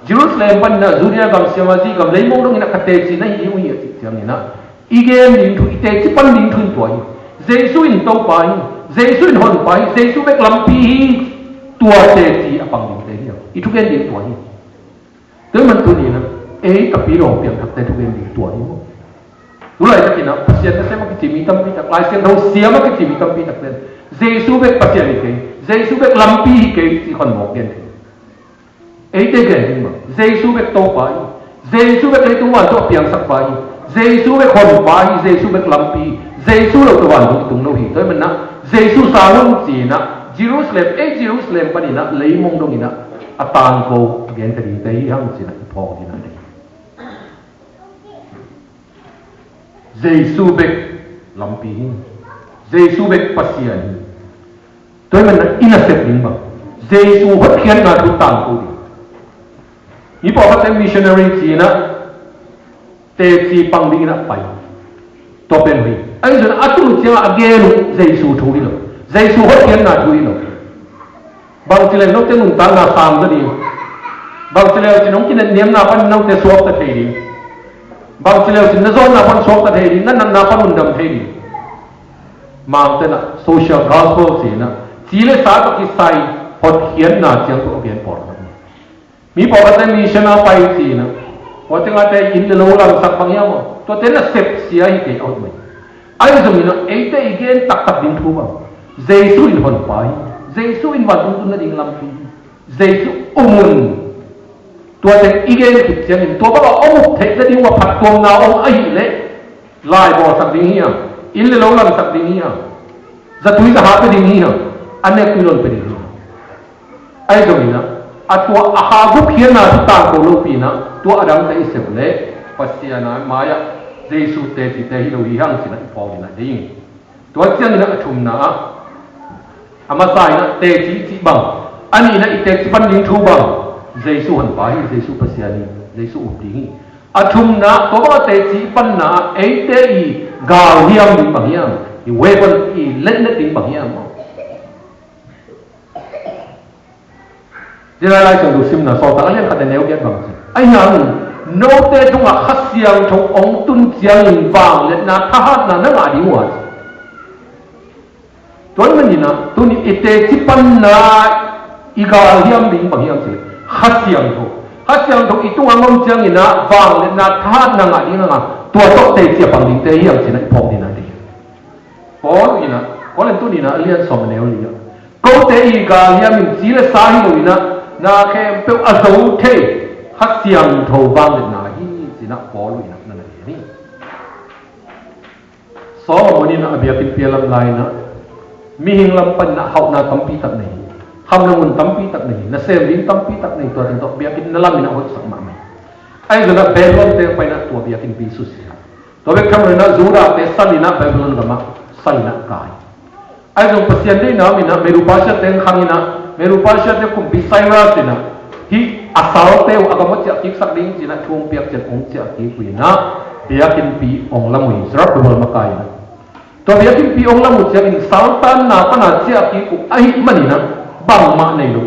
Jerusalem panin ah Judea gam, Samaria gam, leimong dongin ah ka teci na hi ding uh hi a cih ciangin ah, i gen ding thu, i teci pan ding thu in tua hi. Jesu in Topa hi. Jesu in Honpa hi. Jesu bek lampi hi. Tua teci a pang dingte hi. I thugen ding tua hi. Tua ahih manin tuni-in ah ei Tapidaw piangthakte thugen ding tua hi maw? Tulaitakin ah Pasian nasem a kici mi tampi tak, Lai Siangtho siam a kici mi tampi tak ten, Jesu bek Pasian hi kei, Jesu bek lampi hi kei ci hon mawk gen hi. Eite gen ding bang, Jesu bek Topa hi, Jesu bek leitung van tawh a piangsakpa hi, Jesu bek Honpa hi, Jesu bek lampi hi, Jesu lo tawh vantung i tung lo hi. Tua ahih manin ah Jesu sang un ci-in ah Jerusalem, ei Jerusalem panin ah leimong dongin ah a tangko a gen ka dingte hi hang ci-in ah i phawk dingin ah deih. Jesu bek lampi hi. Jesu bek Pasian hi. Tua ahih manin ah i nasep ding bang, Jesu hotkhiatna thu tangko ding. Mi pawlkhatte missionary ci-in ah teci pang dingin ah pai. Tua pen hi. Ahi zongin a tun uh ciangah a gen uh Jesu thu hi lo. Jesu hotkhiatna thu hi lo. Bangci leh note nuntakna sang zaw ding? Bangci leh cin hong kinetniamna panin note suakta thei ding? Bangci leh cin na zawnna pan suakta thei ding, na natna pan undam thei ding? Mangte in ah social gospel ci-in ah ci le sa tawh kisai hotkhiatna ciang tawh a gen pawl. Mi pawlkhatte mission a pai ci-in ah, tua teng a te inn le lo lamsak bang hiam maw? Tuate nasep sia hi kei a ut mai. Ahi zongin ah eite i gen taktak ding thu bang, Jesu in Honpa hi. Jesu in vantung tun nading lampi hi. Jesu um un. Tua teng i gen khit ciangin tua bang a hong up theih nading uh a phattuamna om ahih leh, lai bawlsak ding hiam? Inn le lo lamsak ding hiam? Zatui zahah pia ding hiam? A nek tui lon pia ding hiam? Ahi zongin ah a tua a kha gupkhiatna thu tangko lopi-in ah tua a dangte i sep leh Pasian a mai-ah Jesu tecite hi lo hi hang ci-in ah i phawk dingin ah deih ing. Tua ciangin ah a thumna ah, a masa in ah teci i cih bang, a nihna i teci pan ding thu bang, Jesu Honpa hi, Jesu Pasian hi, Jesu up ding hi. A thumna, tua bang a teci i panna ah eite i galhiam ding bang hiam? I weapon, i letlet ding bang hiam? Zia lai Lai Siangtho simna Sawltak a lian khat le neu giat bang ci, ahi hangin note tungah Kha Siangtho hong tun ciangin vangliatna thahatna na ngah ding uh a ci. Tua ahih manin ah tuni i teci panna i galhiam ding bang hiam cih leh Kha Siangtho. Kha Siangtho i tungah om ciangin ah vangliatna thahatna ngah ding a, tua tawh teci a pang dingte hi hang ci-in ah i phawk ding a ti. Paul in ah, Korin tu ni in ah a lian sawm a neu li ah, kote i galhiam in ci le sa hi lo in ah, na khempeuh a zo thei Kha Siangtho vangliatna hi ci-in ah Paul in ah na na gen hi. Solomon in ah a biakinnpi a lam lai in ah, mihing lam panin ah hauhna tampi tak nei hi. Kham le ngun tampi tak nei hi. Nasem ding tampi tak nei hi. Tua teng tawh biakinn na lam in ah hoihsak mahmah hi. Ahi zongin ah Babylon teng panin ah tua biakinnpi susia. Tua bek tham lo in ah Judah-te sal in ah Babylon gamah sal in ah kai. Ahi zong Pasian deihna om in ah Medo-Persia teng khang in ah, Medo-Persia-te kumpi Cyrus in ah hih a salte uh a gam hong ciah kiksak ding ci-in ah thu hong piak ciang hong ciah kik uh in ah biakinnpi hong lam uh hi. Zerubbabel makai in ah. Tua biakinnpi hong lam uh ciangin saltanna pan a ciah kik uh ahih manin ah bangmah nei lo.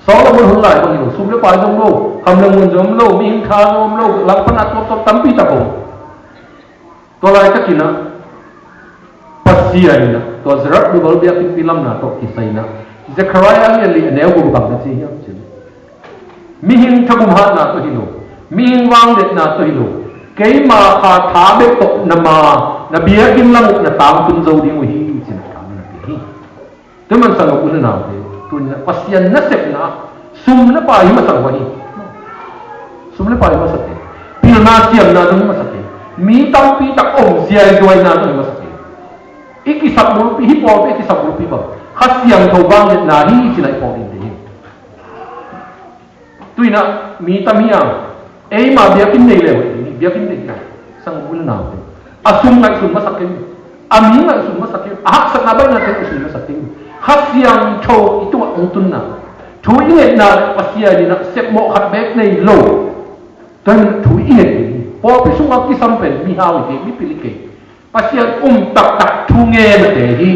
Solomon hun lai bang hi lo, sum le pai zong lo, kham le ngun zong lo, mihing tha zong lo, lam pan a tuamtuam tampi tak om. Tua laitakin ah Pasian in ah tua Zerubbabel biakinnpi lamna tawh kisai in ah Zechariah a lian li a neu guk bang na ci hiam cih leh, mihing thagum hatna tawh hi lo, mihing vangliatna tawh hi lo, keima kha tha bek tawh na ma, na biakinn lam uh na tangtun zo ding uh hi ci-in ah tha na pia hi. Tua ahih manin sanggam u le naute, tu-in ah Pasian nasepna sum le pai hi masa lo hi. Sum le pai hi masa kei. Pilna siamna zong hi masa kei. Mi tampi tak om ziaizuaina zong hi masa kei. I kisap bulpi, hih pawlpi i kisap bulpi bang Kha Siangtho vangliatna hi ci-in ah i phawk ding hi. Tu-in ah mi tam hiam? Eima biakinn nei le uh hi, biakinn nei hi. Sanggam u le naute, a sum ngaihsun masak kei, a mi ngaihsun masak kei, a haksatna baihna teng ngaihsun masak kei. Kha Siangtho i tungah hong tunna, thu i ngetna le Pasian in ah sepmawh khat beek nei lo. Tua ahih manin thu i nget ding hi. Pawlpi sungah kisam pen mihau hi kei, mipil hi kei. Pasian um taktak thu ngen te hi.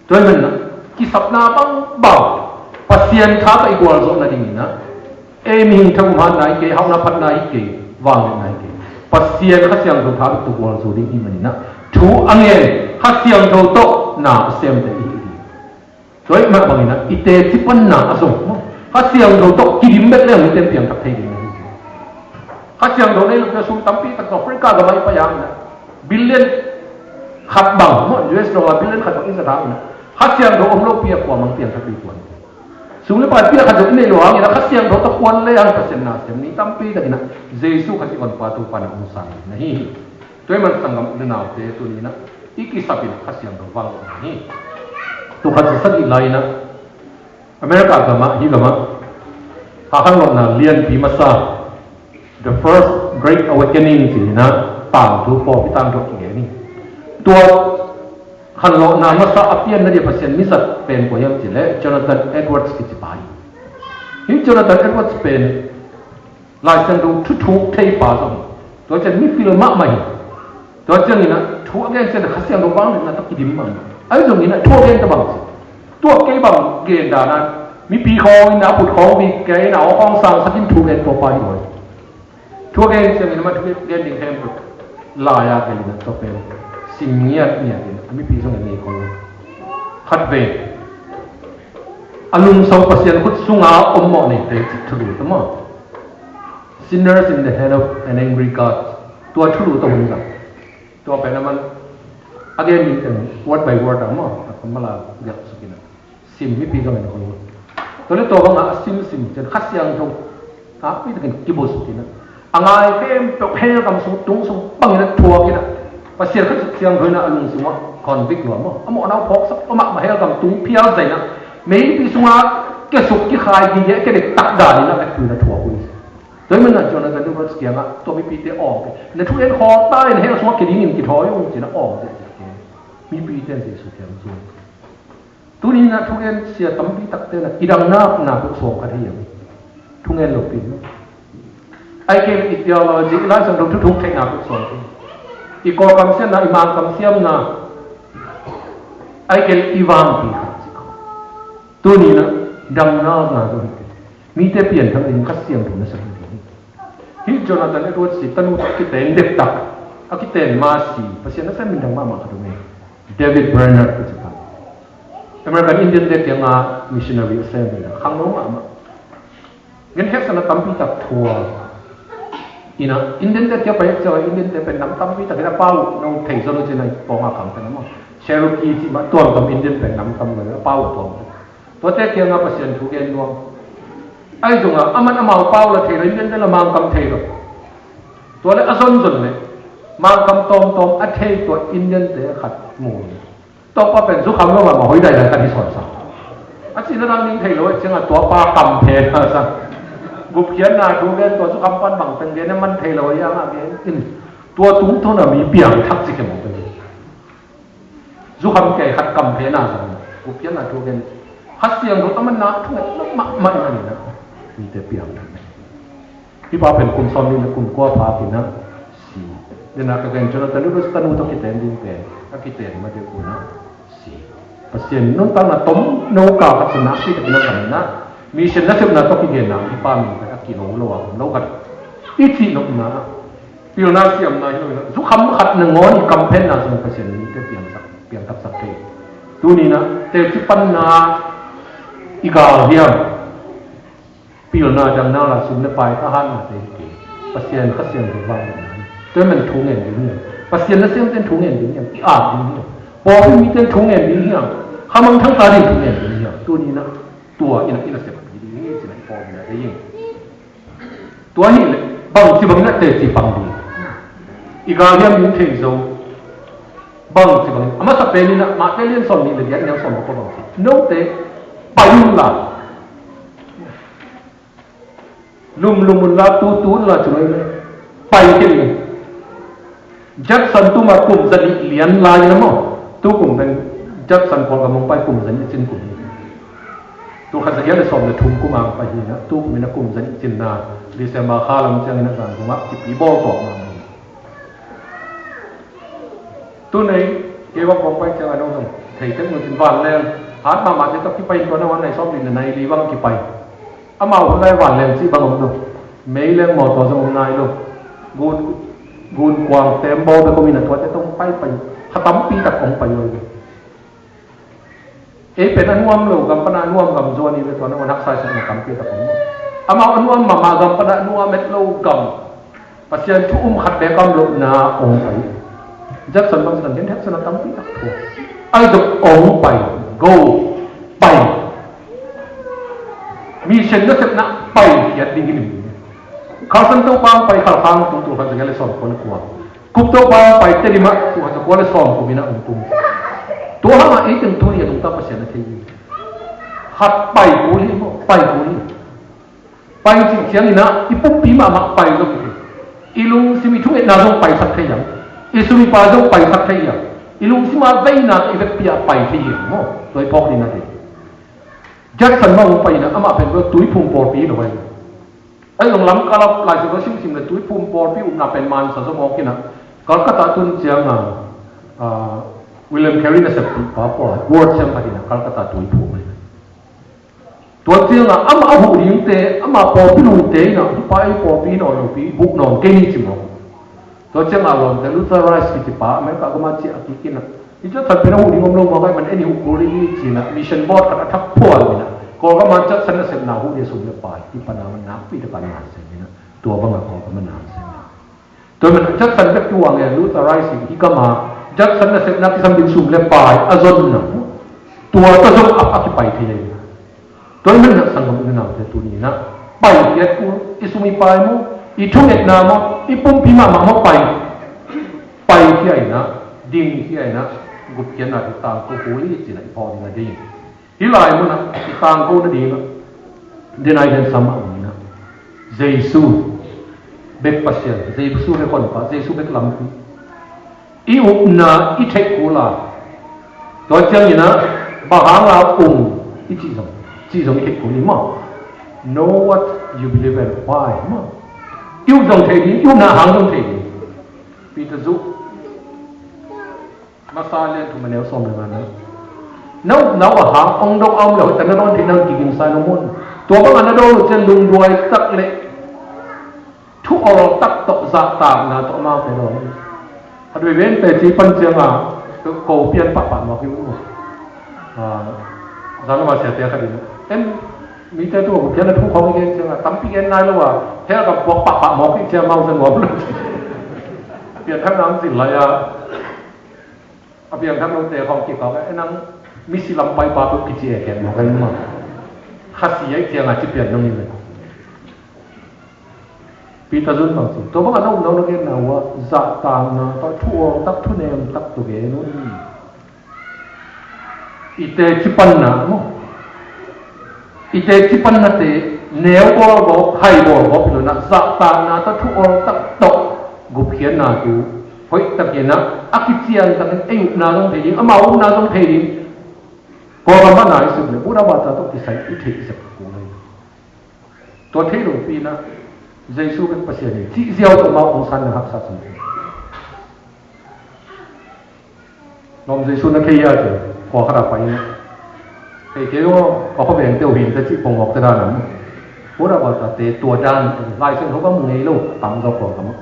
Tua ahih manin ah kisapna bangbang Pasian tha tawh i gualzawh nadingin ah, ei mihing thagum hatna hi kei, hauhna phatna hi kei, vangliatna hi kei. Pasian Kha Siangtho tha bek tawh gualzo ding i hih manin ah thu a ngen, Kha Siangtho tawh na a semte i hi ding. Tua ahih mah bangin ah i teci panna ah zong Kha Siangtho tawh kidim bek leng mite in piangthak thei ding na hi. Kha Siangtho nei lopi a sum tampi tak tawh Africa gamah i pai hang in ah billion khat bang maw, U S dollar billion khat bang i zat hang in ah Kha Siangtho om lopi a kuamah piangthak ding kuan. Sum le pai pia khat zong i neih loh hangin ah Kha Siangtho tawh kuan le hang Pasian na sem ni tampi takin ah Jesu Khazih honpa Topa na hong sang na hi hi. Tua ahih manin sanggam u le naute, tuni-in ah i kisap in ah Kha Siangtho vang hi. Tul khat za sagih lai-in ah America gamah, hih gamah khanlawhna lianpi masa, The First Great Awakening ci-in ah tangthu, pawlpi tangthu kigen hi. Tua khanlawhna masa a pianna dia Pasian mizat pen kua hiam cih leh Jonathan Edwards kici pa hi. Hih Jonathan Edwards pen Lai Siangtho thuthuk thei pa zong hi. Tua ciang mifil mahmah hi. Tua ciangin ah thu a gen ciang Kha Siangtho vangliatna tawh kidim mahmah. Ahi zongin ah thu a gen tawh bang ci, tua kei bang gen dan ah mipi khawng in ah a put khawng bik kei in ah aw khawng sangsak in thu gen tua pa hi lo hi. Thu a gen ciangin amah thu gen ding khempeuh lai-a gelh in ah tua pen sim ngiatngiat in ah mipi zong in nei khol lo. Khatvei a lungso Pasian khut sunga om mawh neite cih thulu ta maw? Sinners in the Hand of an Angry God. Tua thulu tawh hun zang. Tua pen a man a gen ding teng word by word a maw, a kammal a gelh suk in ah sim, mipi zong in a hong. Tua leh tua bangah a simsim ciang Kha Siangtho a pi takin kibusuk in ah, a ngai khempeuh hell gam sung tung sung bangin a thuak in ah, Pasian Kha Siangtho in ah a lungsung ah convict lua maw, a mawhna uh phawksak lua mahmah, hell gam tung phial zai in ah, meipi sungah kiasuk kikhai gige a kianek tak dan in ah vekpi in a thuak uh hi. Tua ahih manin ah Jonathan Edwards kiangah tua mipite awng kei, na thu en khawl ta in, hell sungah kia dingin kithawi ung ci-in a awng ziahziah kei. Mipite in Jesu kiang zuan. Tuni-in ah thugen sia tampi takte in ah kidangna peuh sawm khat hi hiam? Thugen lopi maw? Ahih kei leh i theology, i Lai Siangtho thuthuk theihna peuh sawm kei. I Kawlkam siamna, i Mangkam siamna, ahih kei leh i vanpi khat. Tuni-in ah dangna na zong hi kei. Mite pianthak ding Kha Siangtho na sak ding hi. Hih Jonathan Edwards i tanu tawh a kiten dektak, a kiten masi, Pasian nasem minthang mahmah khat om hi. David Brainerd kici pa. American Indian te kiangah missionary a sem hi a, khangno mahmah. Gen heksan a tampi tak thua. Ina, Indian te kia pai cia, Indian te pen nam tampi tak ina pau, no thei zo no cina pong a kang tena mo. Cherokee ci ma tuam tam Indian pen nam tam lo, pau tuam. Tua te kia nga Pasian thu gen nuam. Ai zong a, aman amau pau la thei lo, Indian te la Mangkam thei lo. Tua le a zon zon le, Mangkam tom tom a thei tua Indian te khat mu. Tua pa pen zukham lo ma, ma hoi dai dai khat hi sawn sa. A cina dang ning thei lo, a cina tua pa kam phe na sa. Gupkhiatna thu gen tua zukham pan bang pen gen man thei lo, ya nga gen in. Tua tung thona mi piang thak ci ke mo pen. Zukham ke khat kam phe na sa. Gupkhiatna thu gen. Khat siang lo aman na thu ngai ma ma ma ni na. Mi te piang thak. Hi pa pen kum sawm nih le kum kua pha kina si. Dena ka gen cun a tanu, tanu tawh kiten ding pen a kiten ma deuh kuna si. Pasian nuntakna tom no ka khat sana si ka kina kamna. Mission nasepna tawh kigenna hi pa min pen a kino lo a om lo khat. I cih nopna pilna siamna hi lo ina. Zukham khat nangawn i kamphenna zong Pasian mite piangsak, piangtaksak thei. Tunina teci panna i gal hiam? Pilna, damna la, sum le pai, thahatna te hi kei. Pasian Kha Siangtho vang tua man thu ngen ding hiam? Pasian nasemte thu ngen ding hiam? I at ding hiam? Pawlpi mite thu ngen ding hiam? Khamang thangta ding thu ngen ding hiam? Tuni na tua ina ina sep ding hi cina i pawlpi na te hi. Tua hi le bang ci bang na teci pang ding. I gal hiam ding thei zo. Bang ci bang a masa pen ina Mate lian sawm nih le giat neu sawm le kua bang ci. Note pai un la. Lum lum un la, tu tu un la, cu mai mai. Pai kei. Judson tuma kum zanih lian lai na maw. Tu kum pen Judson Kawlgam hong pai kum zanih cin kum hi. Tu khat zagiat le sawm le thum kum ang pai hi na. Tu kum ina kum zanih cin na. December kha lam ciang ina zan kum ah kipi bawl tawh ma. Tunei kei bang kong pai ciang a nong zong thei tek nu cin vanleng hat mahmah te tawh kipai in tua na wan nai sawm li na nai li bang kipai. Amau hun lai vanleng cih bang om lo. Meileng mawtaw zong om nai lo. Gun, gun kuang tembaw bek om in a tuate tong paipai. Kha tampi tak ong pai lo. Ei pen a nuam lo gam pana a nuam gam zuan i ve tua na wan haksa i sakna tampi tak om. Amau a nuam mahmah gam pana a nuam et lo gam. Pasian thu um khat bek am lohna ong pai. Judson bang san den hek sana tampi tak thua. Ai dok ong pai. Go. Pai. Mission nasepna pai kiat ding hi lim. Khalsan to pang pai Khalkhang tu tu khan zagale son kon kua. Kup to pang pai te lima tu khan zagale son kumina ong tum. Tu hanga ei teng tu ni a tung ta Pasian a thei. Khat pai kul hi mo, pai kul hi. Pai cih ciangin ah i pumpi mahmah pai zong hi. I lungsim i thungetna zong paisak thei hiam? I sum i pai zong paisak thei hiam? I lungsim a veina i vekpi a pai thei hiam maw? Tua i phawk ding a thei. Judson mah hong pai in ah amah pen tua Tuiphum pawlpi hi lo vai. Ai zong lam kalap lai sim simsim le Tuiphum pawlpi upna pen mansa zong awk in ah Calcutta tun ciang a, ah, William Carey nasep pa pawh ward siam khat in ah Calcutta Tuiphum hi. Tua ciangah amah a huh dingte, amah pawlpi lungte inah, hi pa ei pawlpi nawn lopi, buh nawn kei ni ci mawk. Tua ciangah lawmte Luther Rice kici pa, America gama ciah a kik inah, hi cia thanpen a huh ding om lo mawk ai man en i huh kul i ni cinah, mission board khat a thak phual inah, Kawlgama Judson nasepna huh ding a sum le pai, hi pana man nakpi tak a na sem inah, tua bangah Kawlgama na sem inah. Tua man Judson bek tu ang e Luther Rice hi gama Judson nasepna kisam ding sum le pai a zonna. Tua ta zong a, a kipai thei ahi. Tua man na sanggam u le naute tuni na pai kiat u i sum i pai mu i thungetna mu i pumpi mahmah mu pai. Pai kiat ina ding kiat ina gupkiatna tu tangko hu i cina i pawh ding a ding. Hih lai munah i tangko nadingah denai den sam ah om inah Jesu bek Pasian, Jesu bek honpa, Jesu bek lampi. I upna i theih kul a tua cianginah bang hanga um i cih zong, cih zong i theih kul i maw? Know what you believe and why maw? I up zong thei ding, i upna hang zong thei ding. Peter Zuh Masa lian thum a neu sawm le nga na. Na upna uh a hang ong dong a om le hoihtak na dawn theih na kigingsa na mun. Tua bangah na dawn uh cian lungduai tak le thu awl tak tawh zahtakna tawh amaute dawn. Khat vei vente ci pan cianga ko pian pahpah mawk hi uh. Zan lama siate khat in en Mite tungah gupkhiatna thu khawng i gen ciangah tampi gen nai lo a, hell gam puak pahpah mawk i ciang mau zan nuam lo. Pianthakna hong zin lai a, a piangthak lote khawng kikawk a, e nang misi lam paipa peuh kici e ken mawk a, i mah khasi a i ciangah ci pian nong i ve. Peter zun bang ci, tua bangah na upna uh na genna uh ah zahtakna tawh thu awltak thunem tak tawh gen un. I teci panna maw, i teci pannate neu bawlgawp, hai bawlgawp hi lo in ah, zahtakna tawh thu awltak tawh gupkhiatna thu hoihtakin ah a kiciantakin ei upna zong thei ding, amau upna zong thei ding. Kawlgam ah na i suk leh Buddha bata tawh kisai i theih zek kul hi. Tua thei lopi in ah Jesu bek Pasian hi cih ziau tawh amau kong sanna haksa cin. Lawm Jesu na thei a ci, khua khat ah pai in ah, thei kei aw, ka khuavengte uh hi in teh cih pongawkte dan a maw. Buddha batate tua dan Lai Siangtho bang mu ngei lo, a tam zaw Kawlgam ah.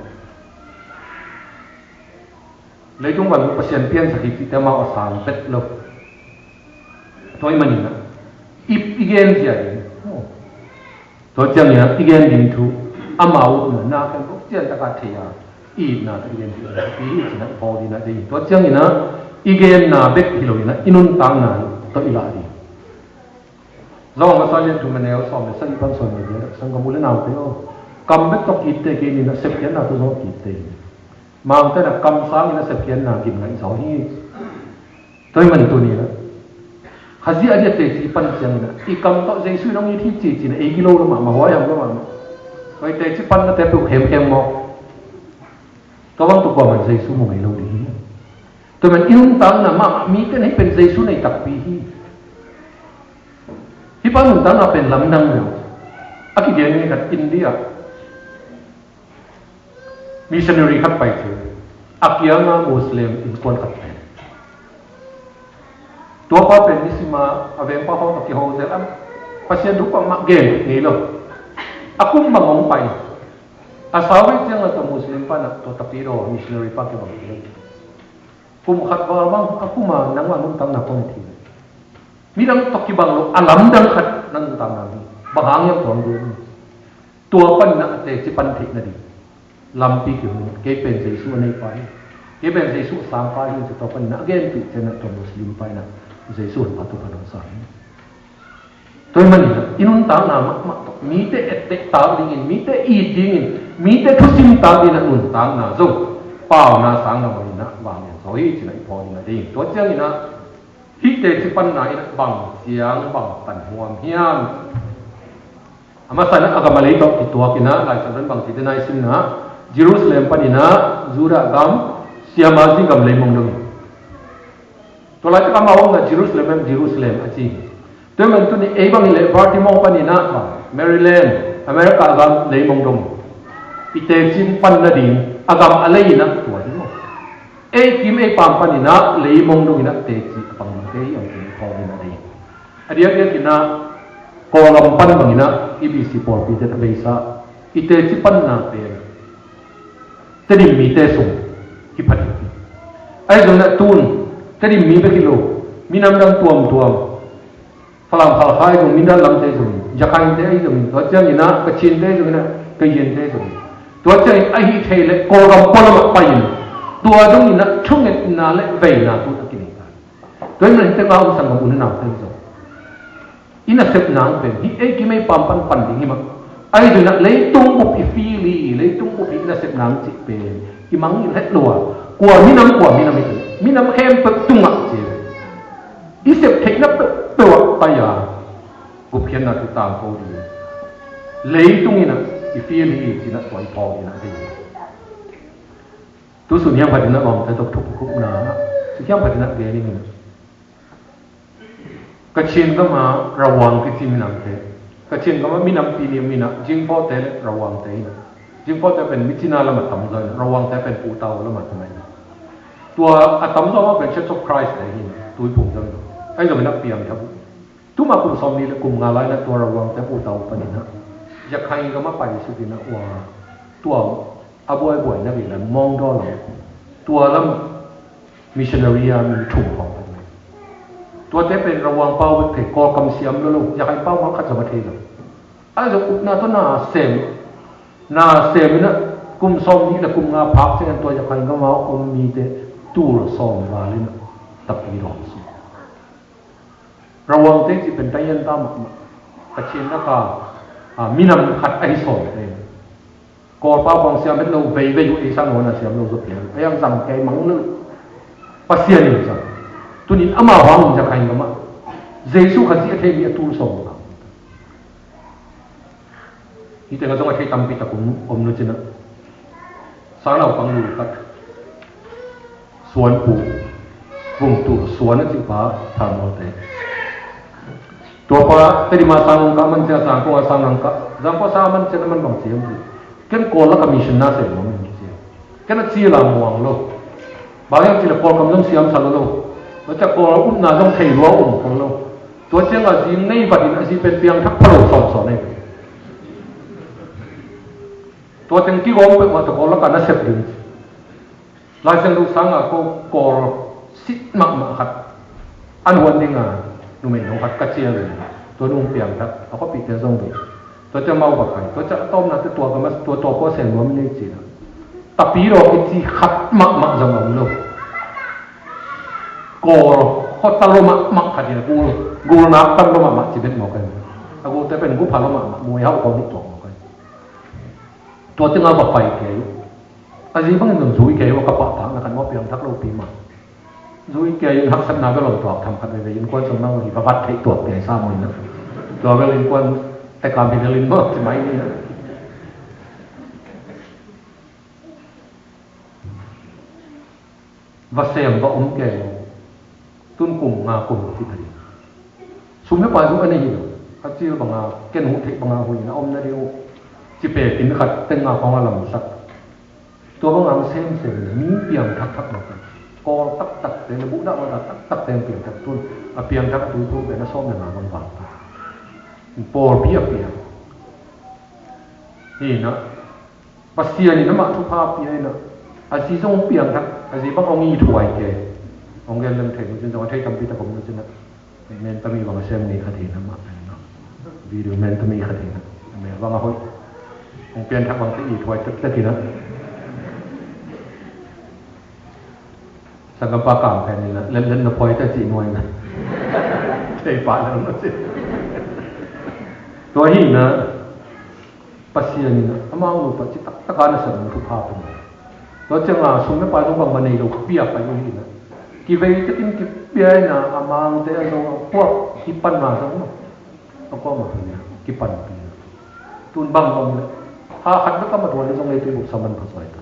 Leitung van Pasian piansak hi cihte amau a sang bet lo. Tua ahih manin ah i, i gen zia ding. Tua ciangin ah i gen ding thu amau upna na ken bok ciantak a thei a, i itna tawh i gen ding a pi hi cih na i phawk ding a dei. Tua ciangin ah i genna bek hi lo in ah i nuntakna tawh i lah ding. Zawng masa lian thum a neu sawm le sagih pan sawm le giat ah, sanggam u le naute aw, kam bek tawh kitte kei ni in ah sepkhiatna tawh zong kitte hi. Mangte in ah kam sangin a sepkhiatna gimngaih zaw hi. Tua ahih manin tuni in ah Khazih a diate ci pan ciangin ah i kam tawh Jesu in hong it hi ci ci in ah ei gilo lo mahmah, huaiham lo mahmah. Tua i teci pannate peuh khemkhem mawk. Tua bang tawh kuaman Jesu mu ngei lo ding hi. Tua man i nuntakna mahmah mite in hih pen Jesu nei takpi hi. Hih pa nuntakna pen lamdang lo. A kigen ngai khat India missionary khat pai ci. A kianga Muslim innkuan khat pen. Tua pa pen nisima a vengpa khawng a kiho zel a, Pasian thu pah mah gen ngei lo. A kum bang hong pai. A sau vei ciangah tua Muslim pa in ah tua tapidaw missionary pa kibang hi. Kum khat val bang a kum a nangmah nuntakna kong thi. Midang tawh kibang lo a lamdang khat na nuntakna hi. Bang hang hiam tuang ding. Tua panin ah a teci pan theih nading lampi kihong in, kei pen Jesu a neipa hi, kei pen Jesu a sangpa hi, ci tua panin ah a genpih ciangin ah tua Muslim pa in ah Jesu honpa tua pan hong sang hi. Tua ahih manin ah i nuntakna mahmah tawh mite etteh tak dingin, mite it dingin, mite thusim tak dingin ah nuntakna zong pauna sang nangawn in ah vang lian zaw hi ci in ah i phawk ding a dei. Tua ciangin ah hih teci panna in ah bang ciang bang tan huam hiam? A masa in ah a gam a lei tawh kituak in ah Lai Siangtho in bang ci den a i simna, Jerusalem panin ah Judah gam, Siamazi gam leimong dong hi. Tua laitak amau omna Jerusalem, em, Jerusalem a ci hi. Tua ahih manin tuni ei bang hi leh Baltimore panin ah bang, Maryland, America gam leimong dong hi. I teci panna ding a gam a lei in ah tua hi maw. Ei kim ei paam panin ah leimong dong in ah teci a pang dingte hi hong ci in i phawk ding a dei. A diakdiakin ah Kawlgam pan bangin ah E B C pawlpite a beisa i teci panna pen Tedim mite sung kiphat hi. Ahi zongin ah tun Tedim mi bek hi lo, minam dang tuamtuam, Falam, Halkha ahi zong, Mindat lamte ahi zongin, Yakhainte ahi zongin, tua ciangin ah Kachinte ahi zongin ah, Kayinte ahi zongin, tua ciangin ahih thei leh Kawlgam pualam ah pai-in tua dongin ah thungetna le veina tun a kinei ta. Tua ahih manin hih tengah a om sanggam u le naute hi zong, i nasepna hong pen hih ei kim ei paam pan pan ding hi mah. Ahi zongin ah leitung bup i feel hi, leitung bup i nasepna hong cih pen i mangngilh het lo a, kua minam kua minam hi, minam khempeuh tungah ci, i sep theihna peuhpeuh ah pai-a gupkhiatna thu tangko ding. Leitung in ah i feel hi ci-in ah tua i phawk ding a dei. Tusun hiang phatin ah lawmte tawh thupukupna, su hiang phatin ah gen ing in ah, Kachin gam ah Rawang kici minamte, Kachin gam ah minampi nih om in ah Jingphote le Rawangte in ah, Jingphote pen Myitkyina lam ah tamzaw in ah, Rawangte pen Pu Tau lam ah tamzaw in ah, tua a tamzaw mah pen Church of Christ te hi in ah, Tuiphum zong in ah, ahi zongin ah piangthak uh. Tuma kum sawmnih le kum nga lai-in ah tua Rawangte Pu Tau panin ah Yakhain gam ah paisuk in ah, ua, tua a buaibuaina vei lam Mawngdaw lam, tua lam missionary a mi thum khawng pan. Tuate pen Rawang pau bek thei, Kawlkam siam lo lo, Yakhain pau mah khat zong a thei lo. A zong upna tawh na sem, na sem in ah kum sawm nih le kum nga phak ciangin tua Yakhain gam a om mite tul sawm val in ah Tapidaw sung. Rawangte cih pen taian ta mahmah. Kachin a ka, a, minam khat ahi sawm te. Kawlpau khawng siam het lo, veivei uh ei sang lo na siam lo zaw pian. A yang zang kei mang lo. Pasian in zang. Tunin ama huang in Yakhain gam ah Jesu Khazih a thei mi a tul sawm lo. Hih tengah zong a thei tampi tak om, om lo cin ah. Sangnaupang lul khat. Suanpu, Vungtu Suan a cih pa, Thalmawlte. Tua pa Tedim a sang hong kah, Mansia sang kong a sang hong kah. Zangkua sang a Mansia na man bang ciam ci. Ken Kawl lak a mission na sem nuam ing ci. Ken a ci la muang lo. Bang hiam cih leh Kawlkam zong siam sa lo lo. Tua ciang Kawl upna zong thei lua um kho lo. Tua ciang a zi nei vat in a zi pen piangthak pha lo sawnsawn ei. Tua teng kigawm peuhmah tawh Kawl lakah na sep ding. Lai Siangtho sangah ko Kawl sit mahmah khat an huan dingah numei no khat ka cial in, tua nung piangthak a khuapihte zong ve. Tua ciang mau va pai. Tua ciang a tawpnate tua gam a tua tua pawh sem nuam nei cih a, Tapidaw kici khat mahmah zong om lo. Kawl khuata lua mahmah khat in a gul, gulnak tam lua mahmah ci bet mawk a, a gulte pen gupha lua mahmah, muihau kawm hih tuak mawk a. Tua tengah va pai kei uh. A zi bangin zong zui kei uh a, ka pahtakna khat maw, piangthak lopi mah. Zui kei in haksatna bel om tuak tham khat veve, innkuan sung nang hi va vat theih tuak kei sa maw in a. Tua bel innkuan tekam hi lel in maw ci mai ni a. Va sem va om kei lo. Tun kum nga kum ci ta ding. Sum le pai zong a nei hi lo. A cil banga ken huh theih banga huih na om na ding uh. Ci pekin khat teng nga khawng a lamsak. Tua banga hong semsem in mi piang thakthak lo kan. Kawl taktak te na buhdah mata taktak te piang thak tun. A piang thak a tuiphum pen a sawm le nga bang vang ta. Pawlpi a piang. Hi na. Pasian in amah thupha pia in a, a zi zong hong piangthak, a zi bang hong ithuai kei. Hong gen leng thei lo cin zong a thei tampi tak om lo cin a. Men tami bang a sem ngei khat hi na mah pen na. Video men tami khat hi na. A mel bang a hoih. Hong pianthak bang te ithuai tektek hi na. Sanggampa Kam Phen in a, len len na poi ta cih nuai na. Thei pah lo na cin. Tua hi na. Pasian in amau nupa ci taktak a na sak thupha pen. Tua ciang a sum le pai zong bangmah nei lo, pia pai lo hi na. Kivei takin kipia in a, a mangte a zong a kuak kipan na zong a kuak mah hi na, kipan pi na. Tun bang bang le. Kha khat bek a mat huan le zong leitung bup sa man pha suai ta.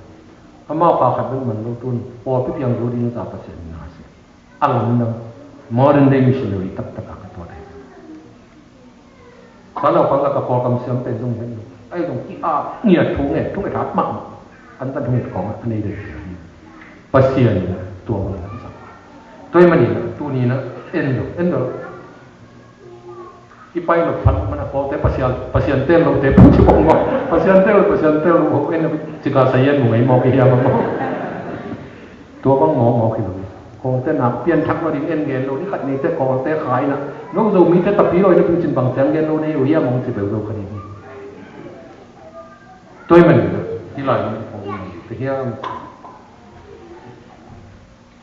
Amau kha khat bek man lo tun, pawlpi piang zo ding za Pasian in a si. A lamdang modern day missionary taktak a ka tuat ahi. Ka naupang a ka Kawlkam siam pen zong hen lo. Ai zong ki a ngiat thu nge, thu nge that mahmah. An tan thu nge kawng a nei dei. Pasian in a tua bang a zang. Tua ahih manin a tuni in a en lo, en lo. I pai lo phan mana ko te Pasian, Pasian tel lo te pun ci bong bong. Pasian tel lo, Pasian tel lo, en lo cika sa yen mo ngai mo ki hiam mo. Tua bang mo mo ki lo. Kawlte na pianthak lo ding en gen lo, ni khat ni te kawlte khai na. No Zomite Tapidaw na pin cin bang ciang gen lo nei lo hiam mong ci beu lo kha ni. Tua ahih manin, hi lai manin kong te hiam.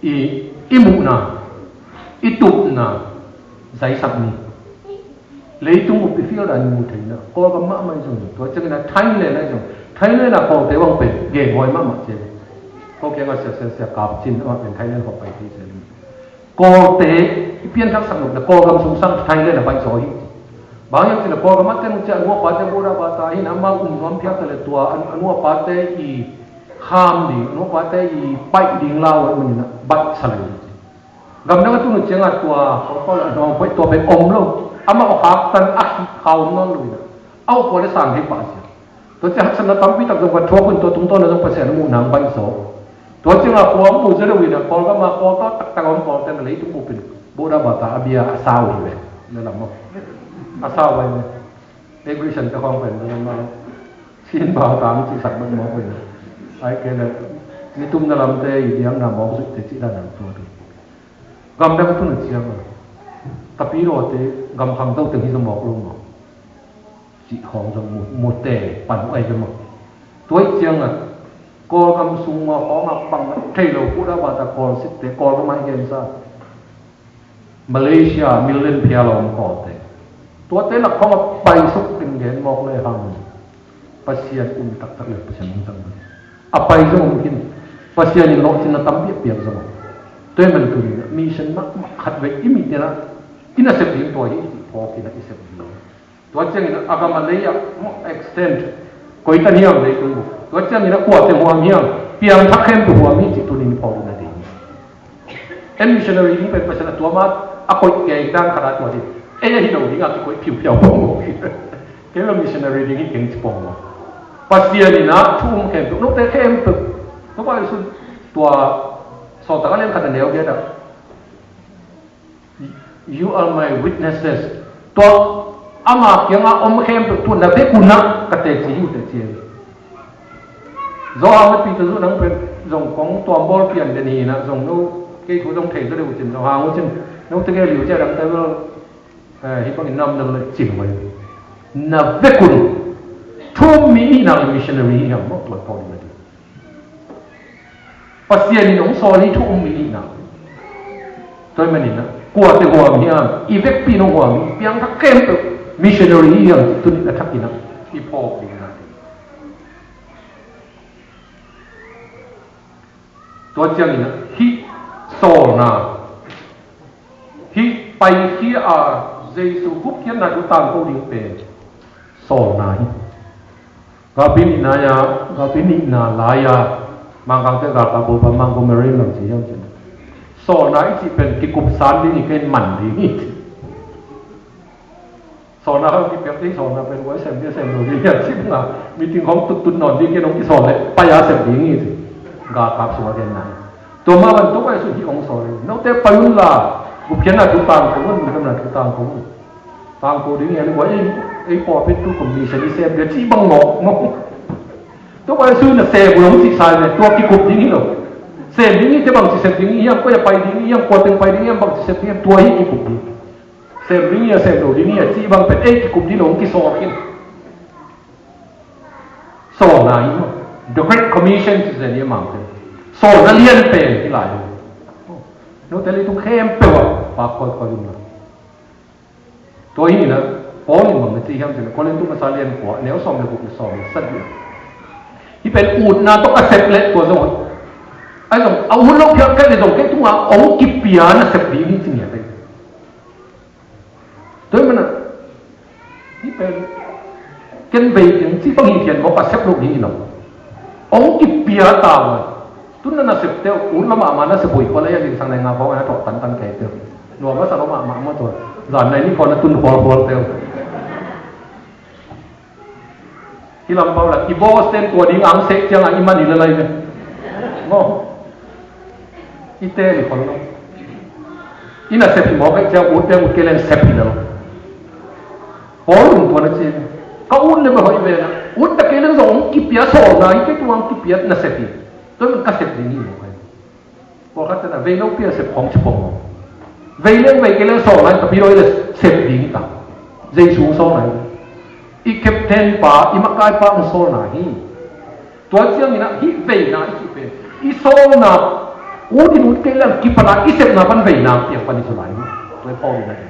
I, i muhna, i tupna, zaisak ni. Leitung bup i fial dan mu theihna, Kawlgam mahmah i zong, tua ciangin a Thailand a i zong, Thailand a Kawlte bang pen, genghuai mahmah ciang. Ko kiang a sia, sia, sia, kap cin, amah pen Thailand hop pai thei ciang. Kawlte, i pianthaksak nopna, Kawlgam sung sang Thailand a baih zaw hi. Bang hiam cih leh Kawlgam a ten uh ciang, a nu a pate buhdah bata hi, amau um nuam phial ta leh tua, a, a nu a pate i kham ding, a nu a pate i paih ding lau ahih manin a baih sa lel. Gamdang a tun uh ciangin tua, Kawlgam a nu a pate tua pen om lo. Amah a khaktan a khit kha om nawn lo in a. A uh pua le sang hei pah sia. Tua ciang haksatna tampi tak zong va thuak un, tua tungtawn a zong Pasian a muhna hong baih zaw. Tua ciang a khua hong mu zaw lo in a, Kawlgam a Kawl tawh taktak a om Kawlte in a leitung bup in buhdah bata a bia a sau hi ve. Na lam maw. A sau vai ve. Ei Christian te khawng pen na lam maw. Sin bata hong cihsak bek maw ko in a. Ai kei le, nitumna lamte i diakna mawk zuihte cih dan a tua tu. Gamdang a tun uh ciang a. Tapidaw te gamkhang to teng hi zong mawk lo maw? Cih khawng zong mu, mute pan uh ahi ve maw? Tua ih ciangah Kawlgam sung maw khawngah bang thei lo, kuda bata Kawl sitte, Kawlgam ah i gensa Malaysia, million phial a om Kawlte. Tuate lak khawngah paisuk in gen mawk le hang. Pasian um taktak le Pasian um taktak. A pai zong um khin. Pasian in lawhcinna tampi a piak zong. Tua ahih manin tuni-in ah mission mahmah khat vei i mite in ah i nasep ding tua hi, i phawk in ah i sep ding. Tua ciangin ah a gam a lei ah extend koi tan hiam leitung bup. Tua ciangin ah kuate huam hiam, piangthak khempeuh huam hi cih tuni-in i phawk ding hi. En missionary ding pen Pasian a tuam a, a koih kei dan khat a tua hi. Ei ahi lo ding a kikoih phiuphiau pong lo hi. Kei bel missionary ding hi keng ci pong lo. Pasian in ah thu um khempeuh, note khempeuh. Tua pai sun tua Sawltak a lian khat a neu giat ah, "You are my witnesses." Tua ama kiangah om khempeuh tua na vekun ah ka teci hi uh teci hi. Zo hang le Peter zuh nang pen zong kong tuambawl pian den hi in ah zong no kei thu zong thei zo deuh uh cin zong hang uh cin no tegel uh cia dang table, eh, hih bangin nam dang le cin uh hi. Na vekun thu um mi i hih nak le missionary hi hiam maw, tua pawh ding a ding. Pasian in hong sawl hi thu um mi i hih nak. Tua ahih manin ah kuate huam hiam, i vekpi in hong huam hi, piangthak khempeuh missionary hi hiam, tuni-in a thakin ah i phawk ding a ding. Tua ciangin ah hih sawlna, hih paikhia a Jesu gupkhiatna thu tangko ding pen sawlna hi. Galpi nihna a, galpi nihna lai a, Mangkangte galkap bup a Montgomery lam ci hiam cin, sawlna i cih pen kikup san ding hi, kei man ding hi ci. Sawlna hong kipiak ding, sawlna pen guai sem ding, sem lo ding hiam cih bang a, meeting hong tuttut nawn ding, kei hong kisawl leh pai a sem ding hi ci. Galkap sungah genna hi. Tua mah bang tua pai sun hih hong sawl hi. Note pai un la, gupkhiatna thu tangko un, lungdamna thu tangko un. Tangko ding hi a, ni guai ei, ei pawlpi tu kum mission i sem ding a cih bang mawk maw. Tua pai sun na sem uh hong cih sai ve, tua kikup ding hi lo. Sem ding hi te bang ci sem ding hi hiam, koi a pai ding hi hiam, kua teng pai ding hi hiam, bang ci sem ding hiam, tua hi kikup ding. Sem ding hi a, sem lo ding hi a cih bang pen ei kikup ding lo hong kisawl khin. Sawlna hi maw. The Great Commission ci zen hi a Mangte. Sawlna lian pen hi lai hi. Note leitung khempeuh ah pak kawikawi un la. Tua hi in ah Paul in bang na ci hiam cih leh Korin tu masa lian kua, neu sawm le guk le sawm le sagih. Hih pen utna tawh a sep leh tua zong, a zong a ut lo phial kei le zong kei tungah hong kipia nasep ding hi ci ngiat hi. Tua ahih manin ah hih pen ken vei keng cih bang hi khian mawk a sep loh ding hi lo. Hong kipia ta uh a. Tu-in na nasepte uh, ut lua mahmah nasep uh hi kua leh a zingsang nai nga khawng a na thawh tantan kei te uh. Nuam a sa lua mahmah maw tua. Zan nai ni khawng na tun khualkhual te uh. Hih lam pau la, i boss ten tua ding ang seh ciangah i man hi lalai ve. Maw. I teel hi khol lo. I nasep hi mawk ahih ciang ut peng ut kei leng sep hi lo. Paul in tua na ci. Ka ut le bang hoih ve na. Ut ta kei leng zong hong kipia sawlna hi, kei tua hong kipia nasep hi. Tua in ka sep ding hi mawk ahih. Pawlkhat ten a vei lopi a sep khawng ci pong lo. Vei leng vei kei leng sawlna hi, tapi dawi le sep ding hi ta. Jesu sawlna hi. I captain pa, i makai pa hong sawlna hi. Tua ciangin ah hih veina i cih pen i sawlna ut in ut kei leng kipan a i sepna pan veina piang pan i sawlna hi. Tua hi Paul in a hi.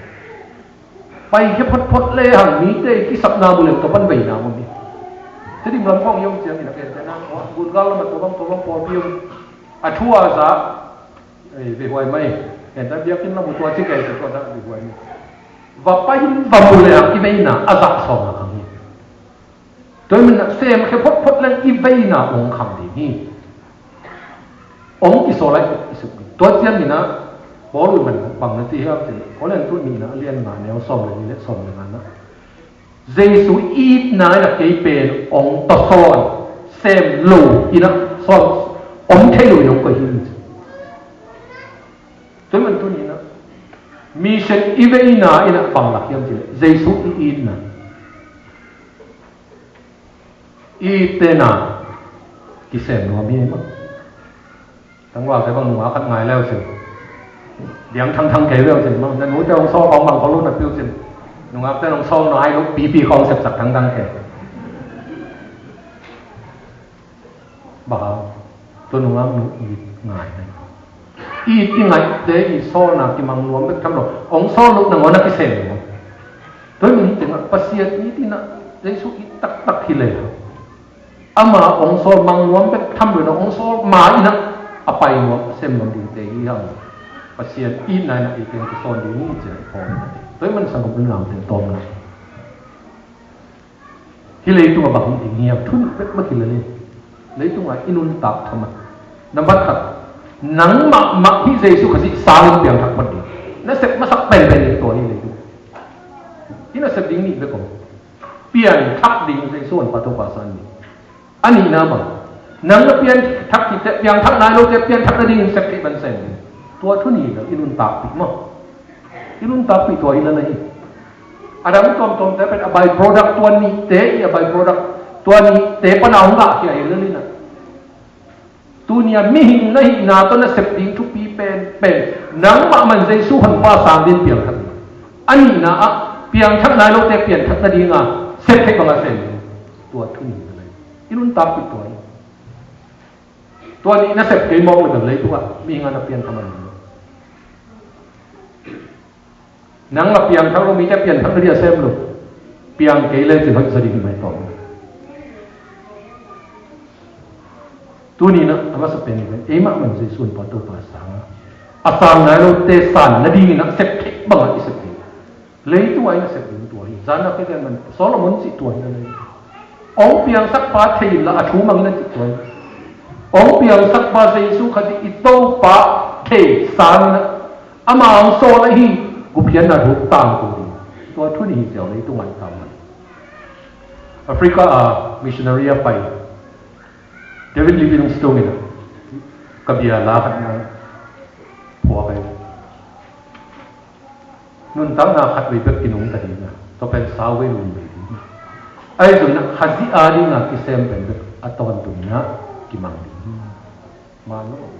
Paikhia photphot le hang mite i kisapna mu leng tua pan veina mun hi. Tedim lam khawng i om ciangin a gentehna Gungal lam a tua bang tua bang pawlpi om. A thu a za, eh, veihuai mai. Gentehna biakinn lam uh tua ci kei tua tua za veihuai mai. Va pai in va mu le hang i veina a za sawm a khang hi. Tua ahih manin ah semkhia photphot leng i veina hong khang ding hi. Hong kisawl lai i suk ding. Tua ciangin ah Paul in bang na ci hiam cih leh Korin tu nihna a lian nga neu sawm le nih le sawm le nga na, Jesu itna in ah kei pen hong tawsawn, sem lo in ah sawl, om thei lo in hong koih hi. Tua ahih manin tuni in ah mission i veina in ah bang lak hiam cih leh Jesu i itna. I itna kisem nuam hi maw. Tangvalte bang nunga khat ngai leu sin. Diang thangthang kei ve uh cin mah. Na nute hong sawl khawng bang khawng lo na pi uh cin. Nungakte hong sawl na ai lo pipi khawng sepsak thangthang kei. Bang hang, tua nungak nu it ngai na. It i ngaihte i sawlna kimang nuam bek tham lo. Hong sawl lo nangawn a kisem lo. Tua hi mah tengah Pasian it i na Jesu it taktak hi leh. Ama hong sawl mang nuam bek tham lo na hong sawl ma i na a pai nuam a sem nuam dingte hi hang. Pasian it na i na i teng kisawn ding hi ci a i pawm. Tua hi mah sanggam un lam teng tawm na. Hih leitungah bang hong ding hiam? Thu nih bek mah hi lel hi. Leitungah i nuntak tham a. Nambat khat, nang mahmah hih Jesu Khazih sangin piangthak phot ding. Na sep masak penpen ding tua hi leitung. I na sep ding nih bek om. Piangthak ding Jesu honpa Topa sang ding. A nihna bang, nang na piangthak kik teh piangthak nai lote piangthak nadingin sep theih ban sem ding. Tua thu nih bek i nuntakpih maw? I nuntakpih tua hi lel hi. A dang tuamtuamte pen a by-product tua nihte i a by-product tua nihte pan a hong gah khia hi lel hi na. Tuni a mihing na hihna tawh na sep ding thupi penpen nang mahmah in Jesu honpa sang dingin piangthak ding. A nihna ah piangthak nai lote piangthak nadinga sep theih banga sem ding. Tua thu nih bek hi. I nuntakpih tua hi. Tua nih na sep kei mawk leh bel leitungah mihing a na piangthak man ding. Nang la piangthak lo, mite piangthak nading a sem lo. Piang kei le cin hoih zaw ding hi mai tawm. Tuni na a masa pen hi pen ei mahmah in Jesu honpa Topa sang a, a sang nai lote san nadingin a sep theih bangah i sep ding. Leitungah i na sep ding tua hi. Zan a kei ken man Solomon cih tua hi na lei. Hong piangsakpa thei inla a thu mang in a cih tua hi. Hong piangsakpa Jesu Khazih i Topa thei sangin a, ama hong sawl ahi gupkhiatna thu tangko ding. Tua thu nih hi ziau leitungah i tangman. Africa a missionary a pai David Livingstone in a, ka bia la khat na phuak ahi. Nuntakna khatvei bek kinungta ding a, tua pen sauvei lunvei ding. Ahi zongin a Khazih a dinga kisem pen bek a tawntung in a kimang ding. Man lo.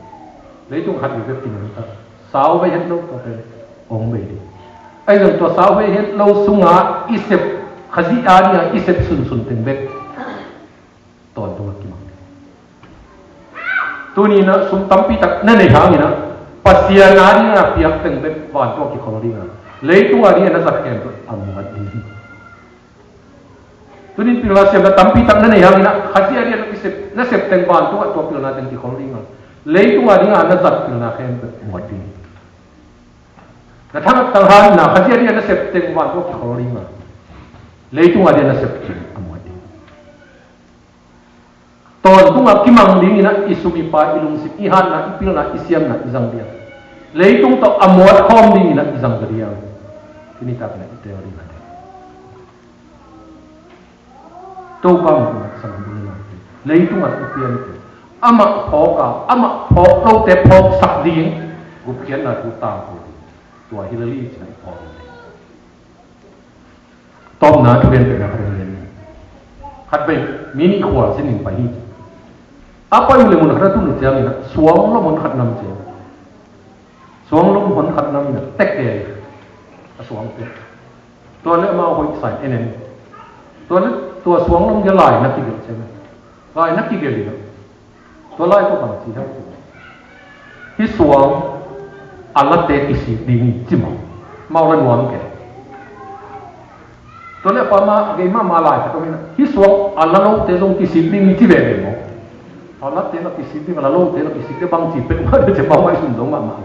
Leitung khatvei bek kinungta, sauvei het lo tua pen hong bei ding. Ahi zongin tua sauvei het lo sunga i sep, Khazih a dinga i sep sunsun teng bek tawntung a kimang ding. Tuni in a sum tampi tak na neih hangin a, Pasian a dinga piak teng bek vantung a kikhol ding a, leitung a dinga na zat khempeuh a muat ding hi. Tuni in pilna siamna tampi tak na neih hangin a, Khazih a dinga na kisep, na sep teng vantung a tua pilna teng kikhol ding a, leitung a dinga na zat pilna khempeuh muat ding hi. Na thangtang hanna Khazih a dinga na sep teng vantung a kikhol ding a, leitung a dinga na sep teng a muat ding. Tawntung a kimang dingin a i sum i pai, i lungsim, i hatna, i pilna, i siamna i zang ding a, leitung tawh a muat khawm dingin a i zang ta ding a, tuni tak in a i teel ding a. Topa muhna sang ding a, leitung a i pian ding. Amah phawk a, amah phawk lote phawksak ding gupkhiatna thu tangko ding. Tua hi lel hi ci-in a i phawk ding. Tawpna thugen peuhna khat hong gen ni. Khatvei mi nih khua sin in pai hi. A pai uh leh mun khat a tun uh ciangin a suang lom hon khat nam ciang. Suang lom hon khat nam in a tek kei a suangte. Tua leh amau hoih sa in en en. Tua leh tua suang lom dia lai na kigelh ciang. Lai na kigelh in a Tua lai tawh bang ci hiam? Hih suang a late kisik ding hi ci maw? Mau la nuam kei. Tua leh pa ma a gei mahmah lai khat om in a, hih suang a la lote zong kisik ding hi ci veve maw? A late la kisik ding, a la lote la kisik ding, bang ci pek mah ding ci, mau mai sum dong mahmah.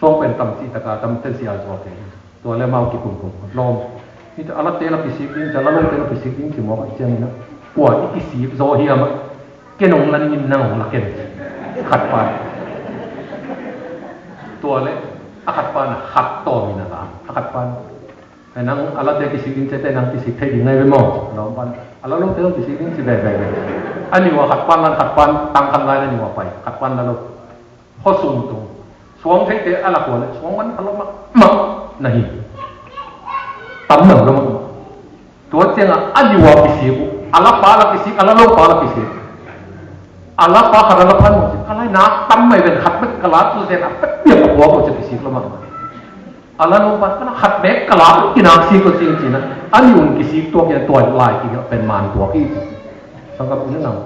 Suang pen tam cih taka tam ten sia zuak kei. Tua leh amau kikum kum lawm. Hih a late la kisik ding, a la lote la kisik ding ci mawk a, ciangin a, kua i kisik zaw hiam a, ken hong la ning in nang hong la ken. Khat pan. Tua leh a khat pan a khat tawm in a la. A khat pan. Ai nang a late kisik ding ci teh nang kisik thei ding ngai ve maw? Lawm pan. A la lote la kisik ding ci veve. A niu a khat pan lan khat pan tang khat lai na niu a pai. Khat pan la lo. Khuasung tung. Suang theite a lak uh leh suang man a lo mahmah na hi. Tam man lo mahmah. Tua ciangin a niu a kisik uh. A la pa la kisik, a la lo pa la kisik. A la pa khat a la pan mawk cin. A lai na tam mai ven khat bek ka la tu zen a pek piak a Tua ko cia kisik lo mah. A la lo bat pana khat bek ka la kinak sik ko sing cina. A ni un kisik tua kia tua lai kia pen man tua ki. Sangkap ina nang.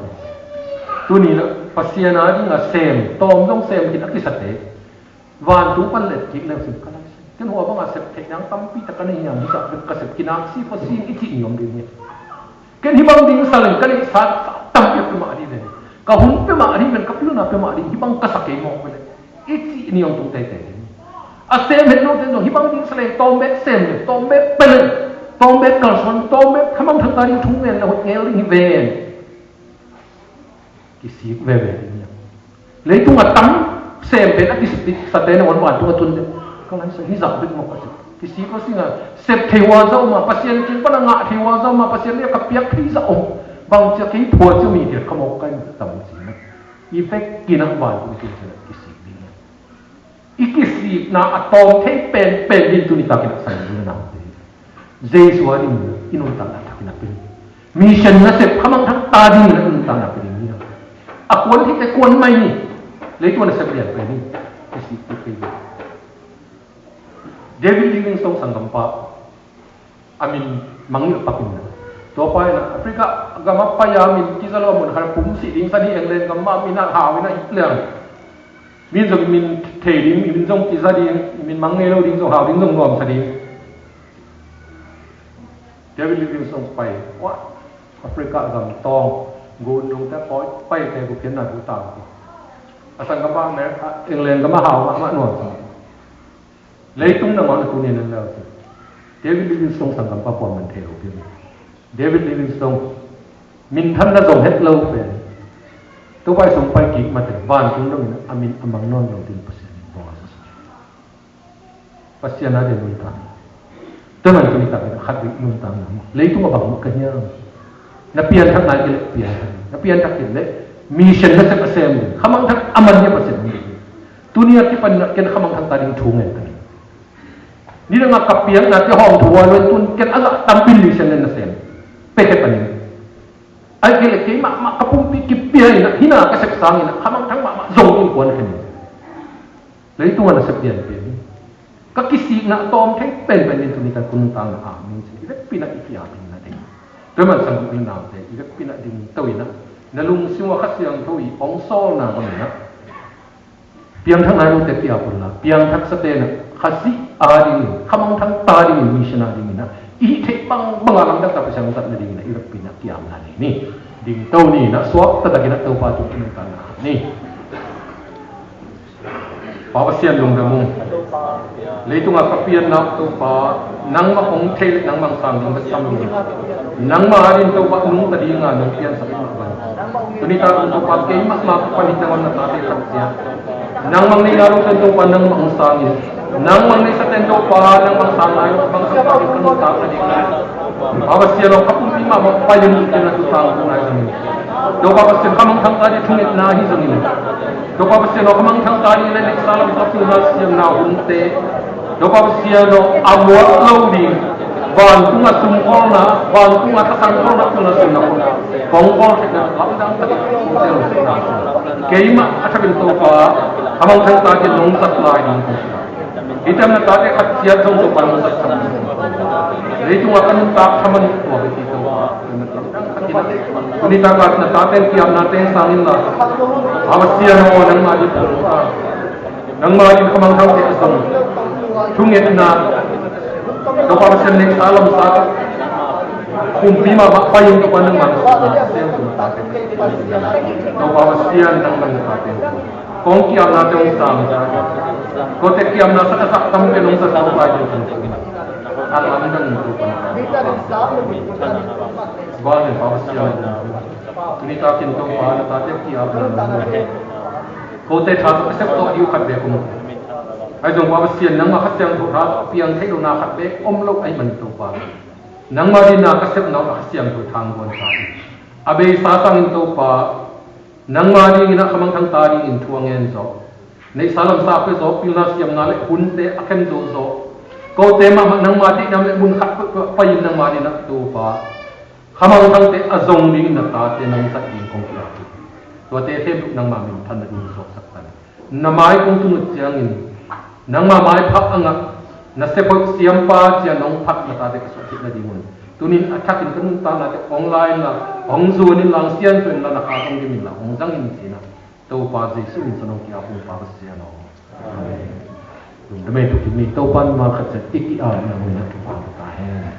Tuni na Pasian a ding a sem, tawm zong sem kina kisate. Vantung pan let kik leu sin ka lai sin. Ken hua banga sep theih nang tampi tak ka nei hiam, hisa bek ka sep kinak sik ko sing i cih ni om ding hi. Ken hibang ding sa leng ka neihsa tampi a pia mah ding leng, ka hun pia mah ding leng, ka pilna pia mah ding, hibang ka sa kei mawk ve leng i cih ni hong tung teitei ding. A sem het lote zong hibang ding sa leng tawm bek sem leng, tawm bek pia leng, tawm bek kalsuan, tawm bek khamang thangta ding thu ngen leng hoih ngel ding hi ven. Kisik veve ding hi a. Leitung a tam sem pen a kisik sate na wan vantung a tun de. Ka lai sa hi zah bek mawk a sep. Kisik ko singa sep thei hua zah om a, Pasian kin pana ngah thei hua zah om a, Pasian le ka piak thei zah om. Bang cia kei phua cia mi diat ka mawk kai tam cina. I vek kina vantung a tun cina kisik ding hi a. I kisikna a tawm thei penpen ding tuni takin a sang ding nang te. Jesu a ding i nuntakna takin a pia ding. Mission nasep khamang thang ta ding i nuntakna pia ding hi. A kuan thei te kuan mai ni. Leitung a nasep lian pen ni. Kisik te pia ding. David Livingstone sanggampa a min mangngilh pakin na. Tua pa ina Africa gama pai a min kiza lo a mun khat pum sih ding sa ni, England gama min a hau ina hip liang. Min zong min thei ding, min zong kiza ding, min mang ngei lo ding zong hau ding zong nuam sa ding. David Livingstone pai, wah, Africa gam tawng, gun dong te pawi, pai te gu pian na gu tang. A sang gama America, England gama hau mahmah nuam sa. Leitung nangawn a tuni nan leu te. David Livingstone sanggampa pua man thei lo pi. David Livingstone minthanna zong het lo pen. Topa i sung pai kik mate vantung dongin a min a mang nawn lo ding Pasian in bawng a sa. Pasian a ding nuntak. Tua man tuni takin khat bik nuntak na. Leitung a bang ka hiam. Na pianthak nai kile pianthak. Na pianthak kile mission nasep a sem ding. Khamang thang a man hi a Pasian ding. Tuni a kipan na ken khamang thang ta ding thu ngen ta. Ni dang a ka piakna te hawng thu a lo tun ken a zah tam pi mission nasem. Peke panin. Ai kile kei mahmah ka pumpi kipia ina, hina ka sep sang ina, khamang thang mahmah zong in kuan khen. Leitung a nasep pian pian. Ka kisikna tawm thei penpen in tuni kan kun tang na a min si. I vekpi na i kiam in na ding. Tua man sang in nau te, i vekpi na ding to ina. Na lungsim a Kha Siangtho i ong sawlna bang ina. Piangthak nai lote pia pun la, piangthak sate na, Khazih a dingin, khamang thang ta dingin, mission a dingin na, i hih theih bang bang a lamdang ta Pasian zatna dingin na, i vekpi na kiamna nei ni. Ding to ni na, suak taktakin na Topa tung kinungta na ni. Pa Pasian lungdam ung. Leitunga ka pianna Topa, nangmah hong thei leh nangmah sang ding ka sam lo. Nangmah adin Topa nungta dinga nong piansak in mah bang. Tuni ta dong Topa keimah mah ka pan hi teng on na tate khat sia. Nangmah neihna lo ten Topa nangmah hong sang in. Nangmah neihsa ten Topa nangmah sang lai lo bang sang pa ka nungta ka ding. Pa Pasian aw ka pumpi mahmah pai in ken na tu tang tu nai zong in. Topa Pasian ka mangthang ta ding thungetna hi zong in. Topa Pasian aw ka mangthang ta ding le neihsa lam ka pilna siamna hunte. Topa Pasian aw a muak lo ding. Vantunga sumkholna, vantunga thasangkholna pilna siamna hun. Kong kol thei na lamdang ta ding. Keimah a thakin Topa ka mangthang ta ding nong zat lai ding. Hih teng na tate khat ciat zong Topa nong zat sam. Leitunga ka nuntak thaman tua bek hi Topa. Tuni taka na tate kiamna teng sangin la. Pa Pasian aw nangmah ding Topa. Nangmah ding ka mangthang te a zong. Thungetna. Topa Pasian neihsa lamsa. Kumpi mahmah pai in Topa nangmah na sem tate. Topa Pasian nangmah na tate. Kong kiamna te hong sang ta. Kote kiamna sa ka sa tam pen hong sa sa pai ding. A lam dang tu pa. Ba ne pa sia. Tuni takin Topa na tate kiamna. Kote tha sa ka sep to diu khat bek hong. Ai zong pa Pasian nangmah Kha Siangtho tha piang thei lo na khat bek om lo ai man Topa. Nangmah din na ka sep nau a Kha Siangtho thang guan ta. A beisa sangin Topa. Nangmah dingin a khamangthang ta dingin thu a ngen zawh. Neihsa lamsa pia zawh, pilna siamna le hunte a khem zawh zawh. Kote mahmah nangmah deihna le mun khat peuhpeuh a pai-in nangmah dingin a Topa. Khamangthangte a zong dingin na tate nang zat ding kong kiak hi. Tuate khempeuh nangmah minthanna dingin zawhsak tan. Na mai kong tun uh ciangin Nangmah maipha a ngah na sephoih siampa ciang nong phat na tate ka suah theih nadingun, tunin a thakin ka nuntaknate hong la inla, hong zuan inla, hong siansuah inla, na kha hong dim inla, hong zang in ci-in ah Topa Jesuh min suang hong ki-ap ung, Pa Pasian aw. Amen. Lungdam ei, thukim ni. Topa in mimal khat ciat i ki-apna hong na thupha ta hen.